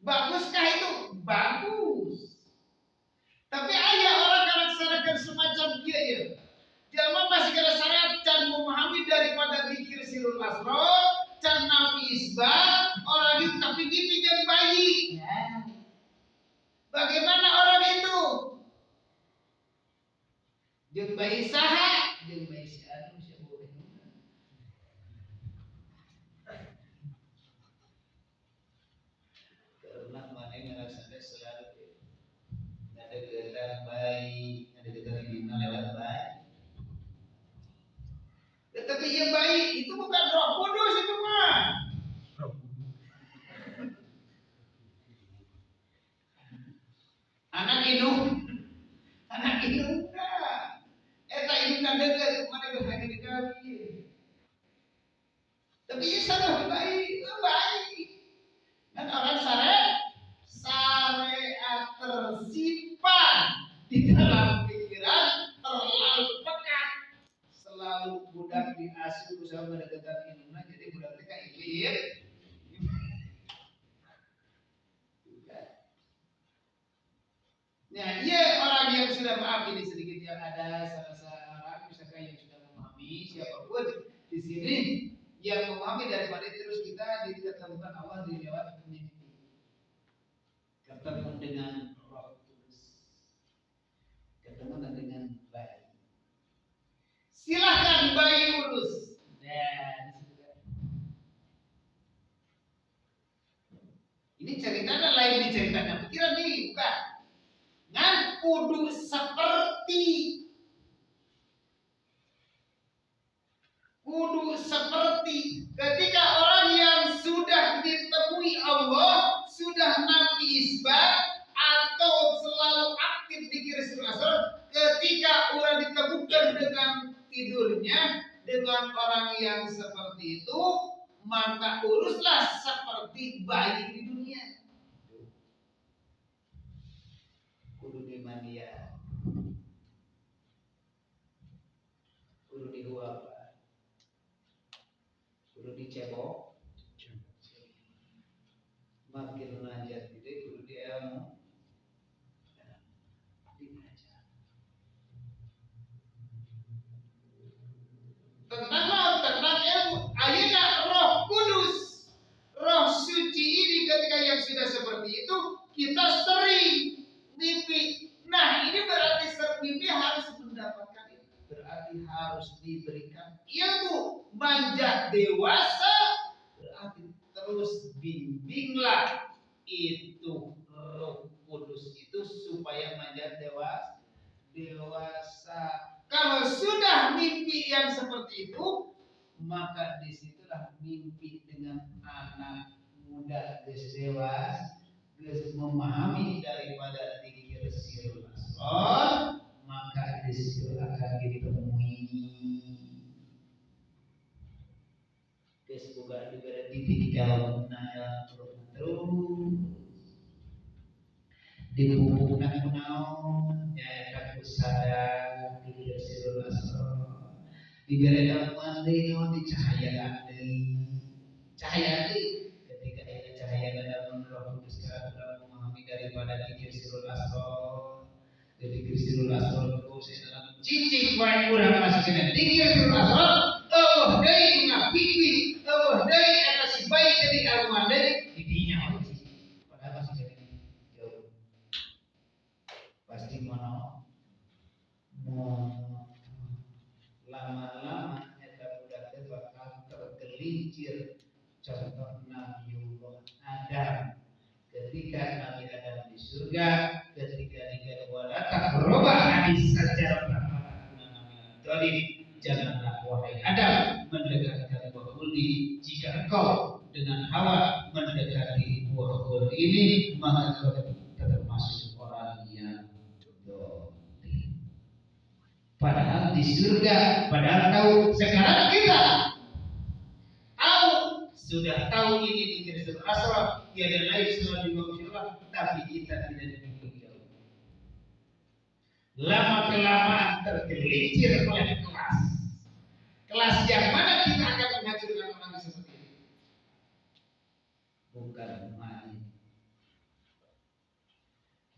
Speaker 1: Baguskah itu? Bagus. Tapi ayah orang ngalaksanakan semacam dia ya. Jelema masih kena syarat can memahami daripada dzikir sirrul asrar, can nabi isbat, orang itu tapi mimpi jeung bayi. Ya. Bagaimana orang itu? Jeung bayi saha? Jeung bayi si anu si boleh. Karena mana ngalaksanakan selalu ngadeukeutan bayi, ngadeukeutan dina lewat bayi. Tetapi yang bayi itu bukan Roh Kudus itu mah. Anak indung, anak indung dah. Eta indung deket, mana geus deket. Tapi ieu salah bayi, bayi. Dan orang syariat tersimpan di dalam pikiran terlalu pekat. Selalu budak diasuh usaha mendekatkan indungna, jadi budak teh ka ieu. Nah, iya orang yang sudah maaf ini sedikit yang ada salah seorang misalkan yang sudah memahami siapapun di sini yang memahami daripada terus kita diketemukan Allah di lewat mimpi. Ketemu dengan Roh Kudus. Ketemu dengan bayi. Silahkan bayi urus. Dan ini ceritanya lain diceritakan pikiran nih, bukan. Ngan kudu seperti ketika orang yang sudah ditemui Allah, sudah nabi isbat atau selalu aktif di dzikir asrar, ketika orang ditemukan dengan tidurnya dengan orang yang seperti itu, maka uruslah seperti bayi di dunia. Kudu dimandian, kudu dihuapan, kudu dicebok, makin lanjut gede kudu diilmu, diajar.
Speaker 2: harus diberikan ilmu. Manjat dewasa berarti terus bimbinglah itu Roh Kudus itu supaya manjat dewasa. Kalau sudah mimpi yang seperti itu, maka disitulah mimpi dengan anak muda geus dewasa, geus memahami daripada dzikir sirrul asrar, maka di situ akan ditemui. Geus boga dibere titik jalmuna terus dipupukna ku naon nyaeta ku sadar dzikir sirrul asrar, dibere ilmuan deui naon dicahayaan deui, cahaya deui. Ketika ada cahaya dalam Roh Kudus dalam memahami daripada dzikir sirrul asrar, dzikir sirrul asrar terus dalam cicing wae urang masuk kana dzikir sirrul asrar, eueuh deui ngapikir, eueuh deui eta si bayi teh dialmuan deui di dinya we, padahal masih jadi jauh. Pasti mono lama-lama eta budak teh bakal tergelincir. Contoh Nabiullah Adam, ketika Nabi Adam di surga, ketika dikatakan wala taqraba hadis sajarah janganlah wahai Adam mendekati buah khuldi, jika engkau dengan Hawa mendekati buah khuldi ini maka engkau termasuk orang yang dolim. Padahal di surga, padahal tahu sekarang kita tahu, sudah tahu ini di Sirrul Asrar, tiada lain selain Allah, tapi kita tidak demikian jauh. Lama kelamaan tergelincir oleh kelas. Kelas yang mana kita akan menghancurkan orang seperti ini? Bukan main.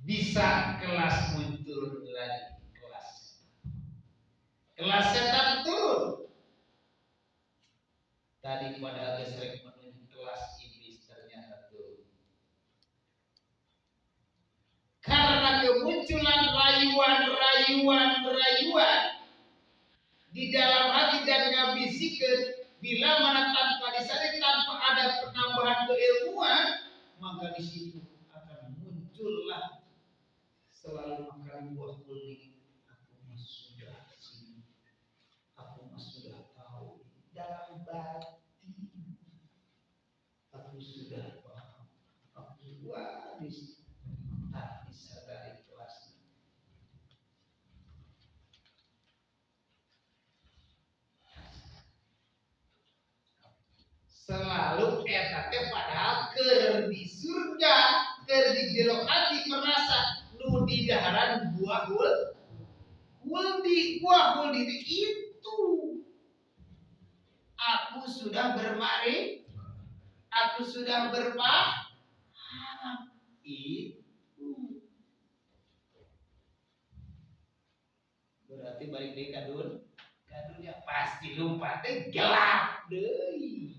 Speaker 2: Bisa kelas muncul lagi kelas. Kelas setan turun. Tadi pada gesrek menuju kelas iblis ternyata turun. Karena kemunculan rayuan di dalam hati dan ngabisikeun bila mana tanpa disadari, tanpa ada penambahan keilmuan, maka di situ akan muncullah selalu makan buah khuldi. Aku mah sudah sini, aku mah sudah tahu dalam batin, aku sudah paham, aku waris tak disadari kelasnya. Selalu eta teh padahal keur di surga, keur di jero hati merasa nu di daharan buah khuldi, buah khuldi itu aku sudah bermari, aku sudah berpaham itu. Berarti balik deui ka dunia pasti lompat teh gelap deui.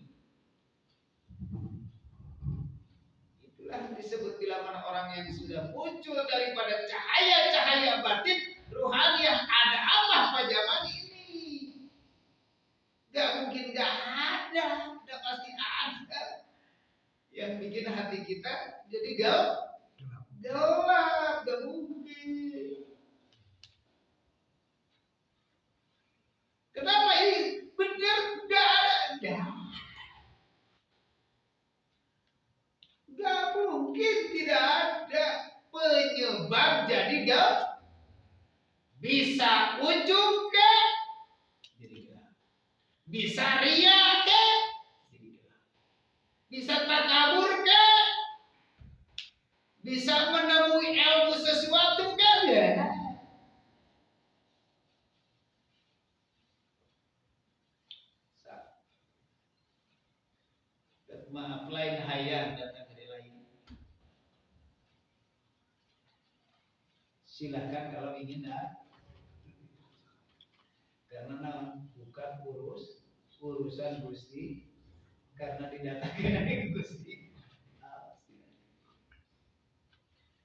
Speaker 2: Itulah disebut bila mana orang yang sudah muncul daripada cahaya-cahaya batin ruhaniah ada Allah pada zaman ini. Gak mungkin gak ada, udah pasti ada. Yang bikin hati kita jadi gelap, gak mungkin. Kenapa ini benar gak ada? Gak mungkin tidak ada penyebab jadi gelap. Bisa ujub ke? Jadi gelap. Bisa ria ke? Jadi gelap. Bisa takabur ke? Bisa menemui ilmu sesuatu kan ya? Maaf lain hayang datang dari lain. Silakan kalau ingin nah. Karena bukan urusan Gusti, karena didatangkan dari Gusti.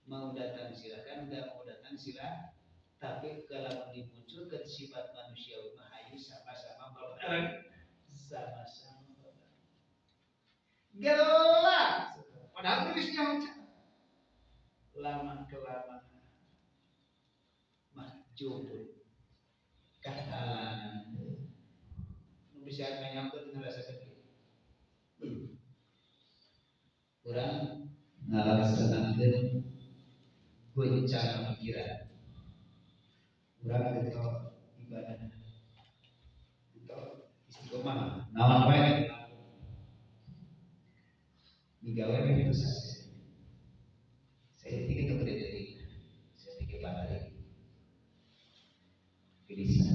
Speaker 2: Mau datang silakan, enggak mau datang silakan. Tapi kalau dimunculkan sifat manusiawi mah hayu Itu sama-sama babareng, sama-sama babareng. Gelap. Padahal nulisnya lama kelamaan mahjubun katalan bisa nganyamkeun ngarasakeun
Speaker 1: kurang ngalaksanakeun goncang pikiran kurang getol ibadah getol istiqomah naon wae digawe itu sase saya pikir itu gede dari saya pikir balik gelisah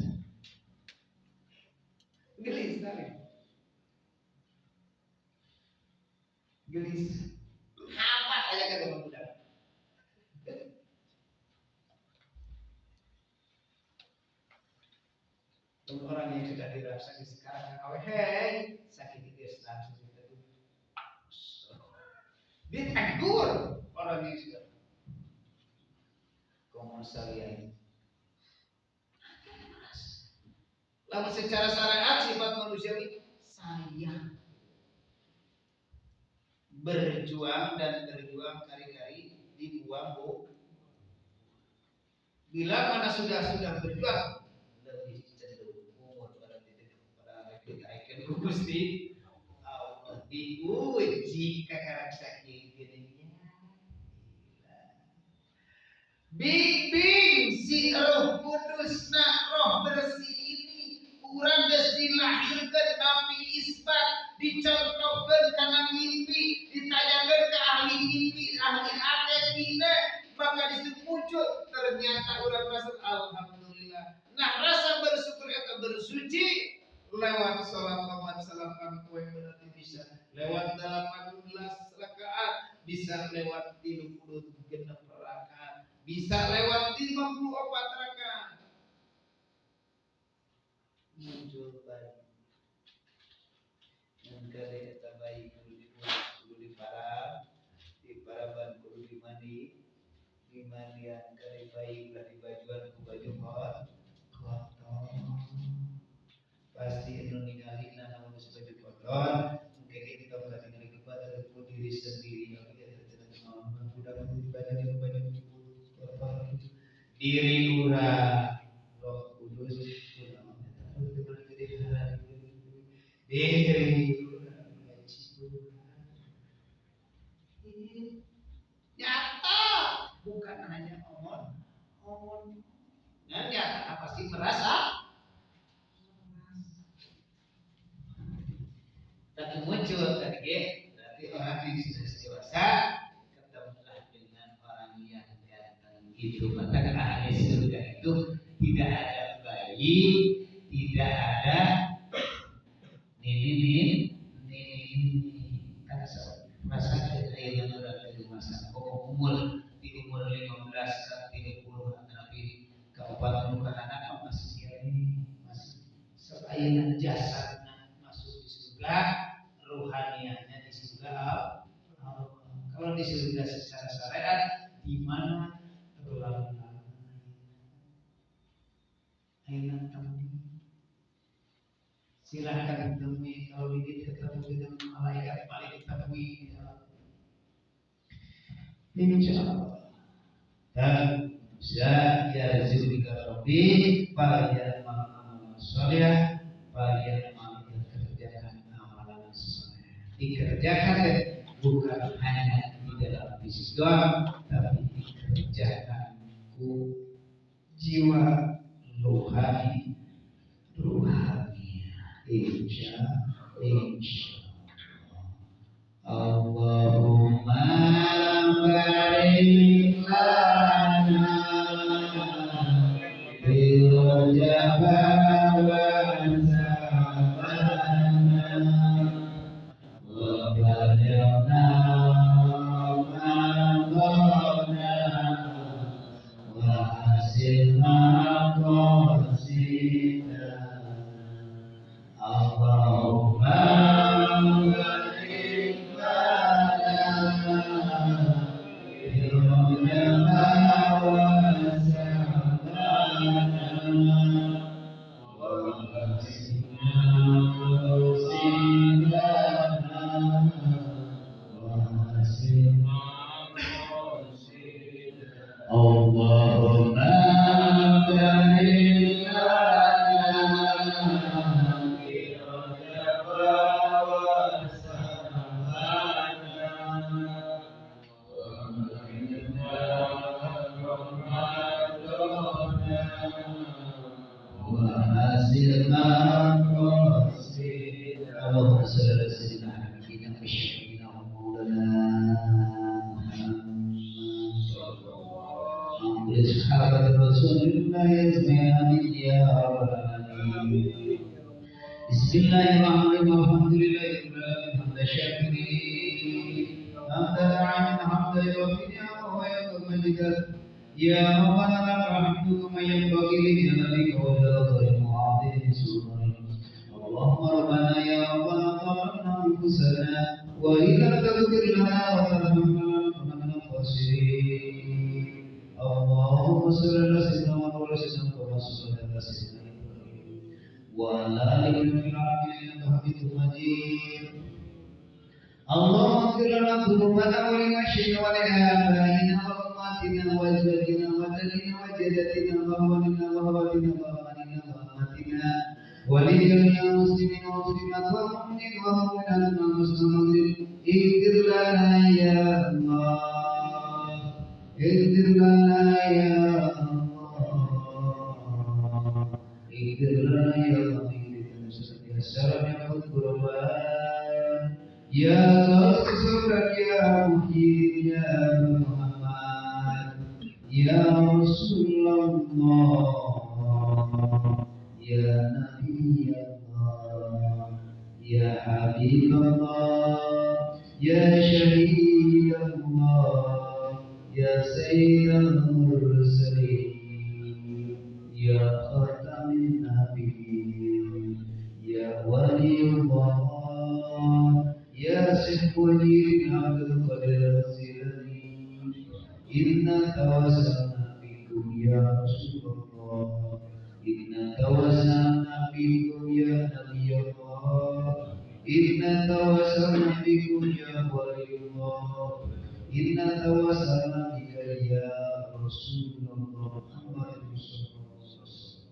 Speaker 2: gelisah gelisah apa aja kata budak orang yang sudah dirasa sekarang awe hei sakit itu langsung kita tuh ditegur orang yang sudah
Speaker 1: komosalian.
Speaker 2: Lalu secara syariat sifat manusiawi sayang berjuang dan berjuang kari-kari dibuang bu. Bila mana sudah berjuang
Speaker 1: lebih cenderung umur pada titik pada dikaitkan ku Gusti
Speaker 2: Allah diuji kakarak sakit gini. Bimbing si Roh Kudus na roh bersih ini urang geus dilahirkeun nabi isbat dicontohkeun kana mimpi ditanyakeun ke ahli mimpi ahli akidina maka disitu muncul ternyata urang merasa alhamdulillah. Nah rasa bersyukur atau bersuci lewat salat lawan salapan poe berarti bisa lewat 18 rakaat bisa lewat 36 rakaat bisa lewat 54 rakaat
Speaker 1: muncul bayi dan kade eta bayi kudu diurus kudu diparab diparaban kudu dimandi dimandian kade bayi ulah dibajuan ku baju kotor pasti anu ningali namun geus baju kotor mungkin kita ulah ningali kepada ku diri sendiri budak kudu dibajuan baju kotor diri urang Roh Kudus diri
Speaker 2: nyata bukan hanya omon dan nyata pasti merasa
Speaker 1: tapi muncul tadi berarti orang yang sudah dewasa ketemulah dengan orang yang ganteng gitu. Maka ahli surga itu tidak ada bayi, tidak ada nini kan masa ayeuna urang di masa umur di umur 15 ke 30 tapi ke 40 anak masih masih sok ayeuna jasadna masuk di surga, ruhaniahnya di surga. Kalau di surga secara syariat di mana terlalu lama ayeuna temui silahkan temui kalau ingin ketemu dengan malaikat paling temui insya Allah dan bisa yarzuqika rabbi fal ya'mal sholih fal ya'mal kerjakan amalan soleh dikerjakan bukan hanya di dalam fisik doang tapi dikerjakan ku jiwa rohani ruhani insya Allahumma barik lana fil jabal wa sabana wa balighna maqamana wa hasilna qasidana Allahumma Bismillahirrahmanirrahim. Alhamdulillahirabbil alamin hamdan syakirin hamdan amin hamdan yuwaffi ni'amahu wa yukafi mazidah. Ya Rabbana lakal hamdu kama yanbaghi li jalalika wa li 'azimi sultanik. Allahumma rabbana ya rabbana zalamna anfusana wa in lam taghfir lana wa tarhamna lanakunanna minal khasirin. Allahumma shalli ala sayyidina Muhammad wa ala sayyidina Ibrahim wa ala alihi fil alamin innaka Hamidum Majid. Allahumma ighfir lana dzunubana wa li masyayikhina wa li abaina wa ummatina wa azwajina wa jadina wa jaddatina wa akhwanina wa akhwatina wa amanina wa ammatina wa li jami'il muslimina wal muslimat wal mu'minina wal mu'minat wal muslimin. Ighfir lana ya Allah, ighfir lana ya Allah, ighfir lana ya Allah. Ya Rasulullah ya Muhyiddin ya Muhammad ya Rasulullah ya Nabi Allah ya Habib Allah ya Syahid Allah ya Sayyidul Mursalin ya Khatamin Nabiyyin ya Waliullah ya Syekh Muhyiddin Abdul Qadir Al-Jilani. Inna tawassalna bikum ya Rasulullah, inna tawassalna bikum ya Nabi Allah, inna tawassalna bikum ya Waliullah, inna tawassalna bika ya Rasulullah Muhammad sallallahu alaihi wasallam.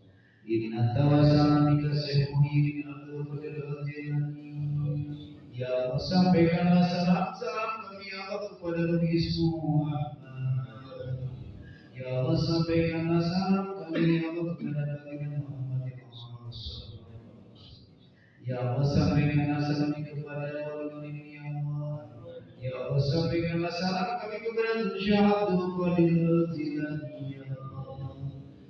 Speaker 1: Inna tawassalna bika Syekh Muhyiddin Abdul Qadir Al-Jilani. Ya Allah, sampaikanlah salam-salam kami ya Allah kepada Nabi Muhammad. Ya Allah, sampaikanlah salam kami ya Allah kepada Nabi Muhammad. Ya Allah, sampaikanlah salam kepada wali ini ya Allah. Ya Allah, sampaikanlah salam kami kepada Syekh Abdul Qadir Al-Jilani ya Allah.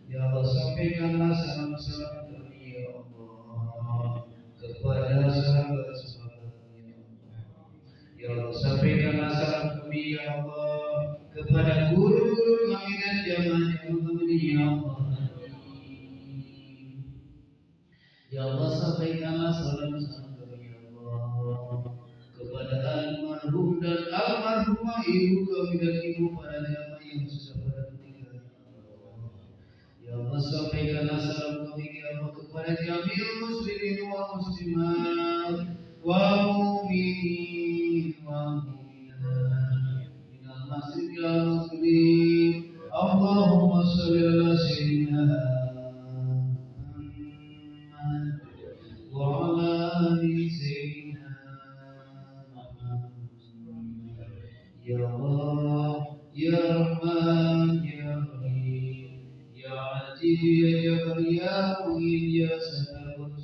Speaker 1: Ya Allah, sampaikanlah salam-salam kami ya Allah kepada sahabat. Ya Allah, sampaikanlah salam kami ya Allah kepada guru-guru kami dan jamaah kami ya Allah. Ya Allah, sampaikanlah salam-salam kami ya Allah kepada almarhum dan almarhumah ibu kami dan ibu para jamaah yang sudah pada meninggal ya Allah. Ya Allah, sampaikanlah salam kami ya Allah kepada jami'ul muslimin wal muslimat wa mu'minin wa mu'minat minal masjidil maghrib. Allahumma shalli ala sayyidina Muhammad wa ala ali sayyidina Muhammad. Ya Allah, ya Rahman, ya Rahim, ya Aziz, ya Jabbar, ya Mu'in, ya Salam,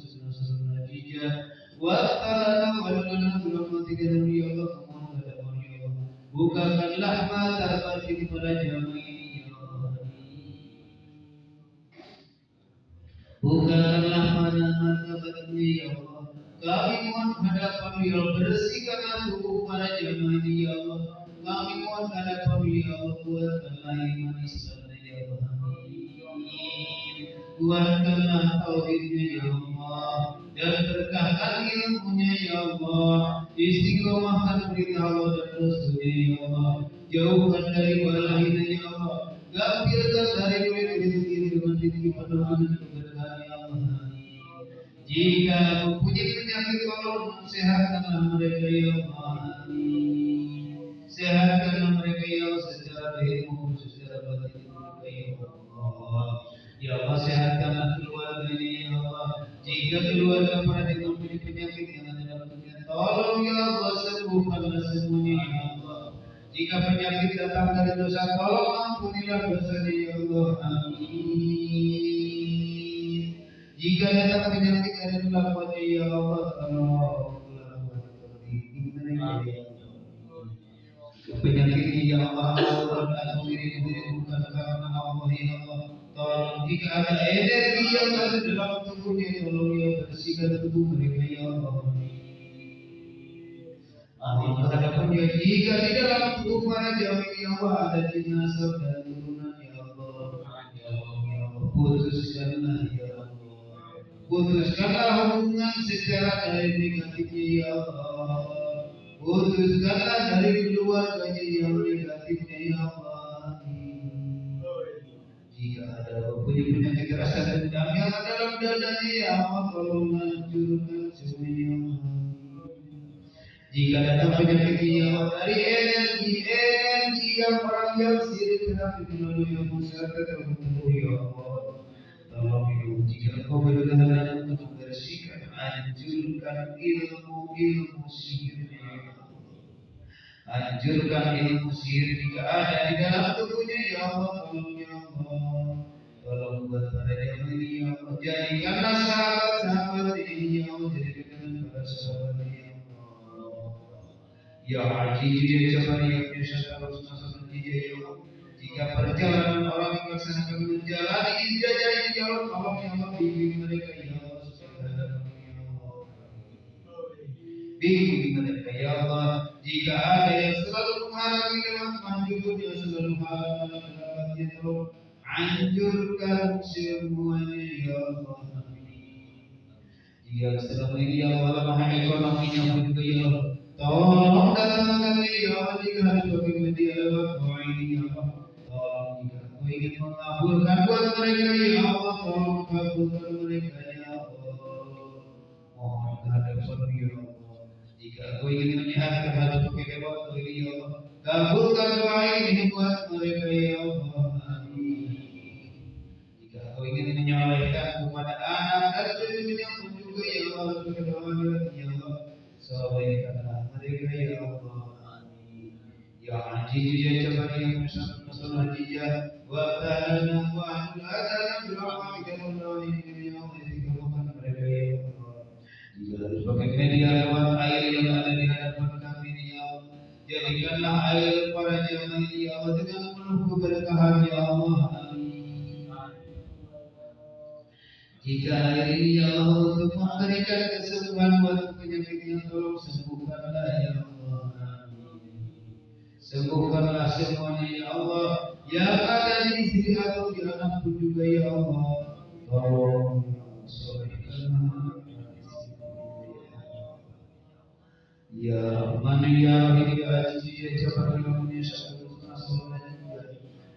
Speaker 1: bukakanlah mata batin pada jamaah ini ya Allah. Bukakanlah mata batin ya Allah. Kami mohon hadapanmu ya Allah, bersihkanlah tubuh pada jamaah ini ya Allah. Kami mohon hadapanmu ya Allah, kuatkanlah iman Islamnya ya Allah. Amin. Kuatkanlah tauhidnya ya Allah dan berkahkan ilmunya ya Allah. Istiqomahkan perintah Allah dan Rasulnya ya Allah. Jauhkan dari balahina ya Allah. Gambirkan dari kulit rezeki dengan rezeki penuh dengan keberkahan ya Allah. Jika mempunyai penyakit, tolong sehatkanlah mereka ya Allah. Sehatkanlah mereka ya Allah secara lahir maupun secara batin mereka ya Allah. Ya Allah, sehatkanlah keluarganya ya Allah. Jika keluarga pernah mempunyai penyakit yang ada dalam dunia, tolong ya Allah sembuhkanlah semuanya ya Allah. Jika penyakit datang dari dosa, tolong ampunilah dosanya ya Allah. Amin. Jika datang penyakit dari kelakuannya ya Allah, tolong kelakuan ya Allah. Penyakit ya Allah, Allah atau diri bukan karena Allah ya Allah. Tolong jika ada energi yang ada dalam tubuhnya, tolong ya bersihkan tubuh mereka ya Allah. Amin. Kehadapannya jika di dalam tubuh para jamaah ya Allah ada jenazah dan turunan ya Allah. Ya Allah, ya Allah, putuskanlah ya Allah. Putuskanlah hubungan secara dari negatifnya ya Allah. Putuskanlah dari keluarganya yang negatifnya ya Allah. Jika ada punya penyakit rasa dendam yang dalam dadanya ya Allah, tolong hancurkan semuanya. Jika datang penyakit ya Allah dari energi yang orang yang sirik tetapi melalui yang masyarakat terbentuk ya Allah, tolong ya Allah. Jika engkau berkehendak untuk membersihkan, hancurkan ilmu sihirnya ya Allah. Hancurkan ilmu sihir jika ada di dalam tubuhnya ya Allah, tolong ya Allah. Tolong buat para jamaah ini ya Allah, jadikanlah sahabat-sahabat ini ya Allah, jadikan para sahabat ya Allah. Ya Aziz ya Jabbar ya Syekh ya Allah, jika perjalanan orang yang melaksanakan menjalani ijazah ini ya Allah, tolong ya Allah bimbing mereka ya Allah sesuai kehendakmu ya Allah. Bimbing mereka ya Allah. Jika ada yang selalu menghalangi lewat manjurnya, selalu menghalangi lewatnya, tolong hancurkan semuanya ya Allah. Jika selama ini ya Allah lemah ekonominya pun juga ya Allah, tolong datangkan ya Allah. Jika harus pakai media lewat doa ini ya Allah, tolong jika aku ingin mengabulkan buat mereka ya Allah, tolong kabulkan mereka ya Allah. Mohon kehadapan ya Allah. Jika aku ingin menyehatkan harus pakai lewat doa ini ya Allah, kabulkan doa ini buat mereka ya Allah. Amin. Jika aku ingin menyolehkan kepada anak dan cucunya pun juga ya Allah, pakai doa ya Allah, solehkanlah mereka ya Allah. Amin. Ya Aziz ya Jabbar ya Musa ya wa ta'ala wa ahla bi rahmatika ya Allah, mereka ya Allah. Jika harus pakai media lewat air yang ada di hadapan kami ya Allah, jadikanlah air para jamaah ini ya Allah dengan penuh keberkahan ya Allah. Amin. Jika air ini ya Allah untuk memberikan kesembuhan buat penyakitnya, tolong sembuhkanlah ya Allah. Amin. Sembuhkanlah semuanya ya Allah yang ada di istri atau di anak pun juga ya Allah, tolong solehkanlah ya Rahman ya Rahim ya Aziz ya Jabbar ya Munyasya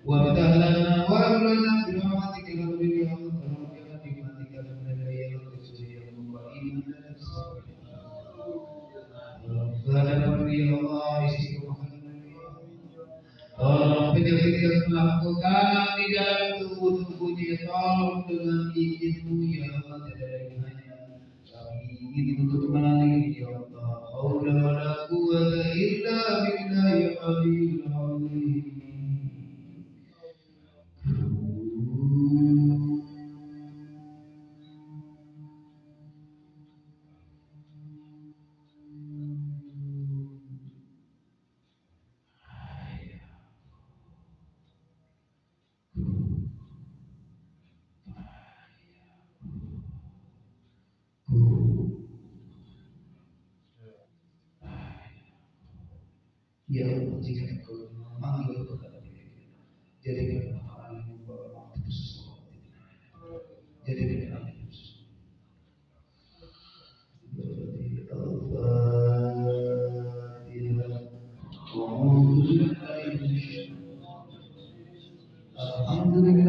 Speaker 1: wa ta'ala wa lana bi rahmatika ya Allah, tolong jangan dimatikan mereka ya Allah, kecuali yang membawa iman dan tolong ya Allah istiqomahkan mereka. Tolong penyakit yang telah Kau tanam di dalam tubuh-tubuhnya, tolong dengan izinmu ya Allah, tidak ada yang hanya kami ingin untuk melalui ya Allah. Haula wala quwwata illa billahil aliyyil azim. Ya Allah, jika Engkau memanggil kepada mereka, jadikanlah orang yang membawa waktu sesuatu, jadikanlah orang yang Alhamdulillah.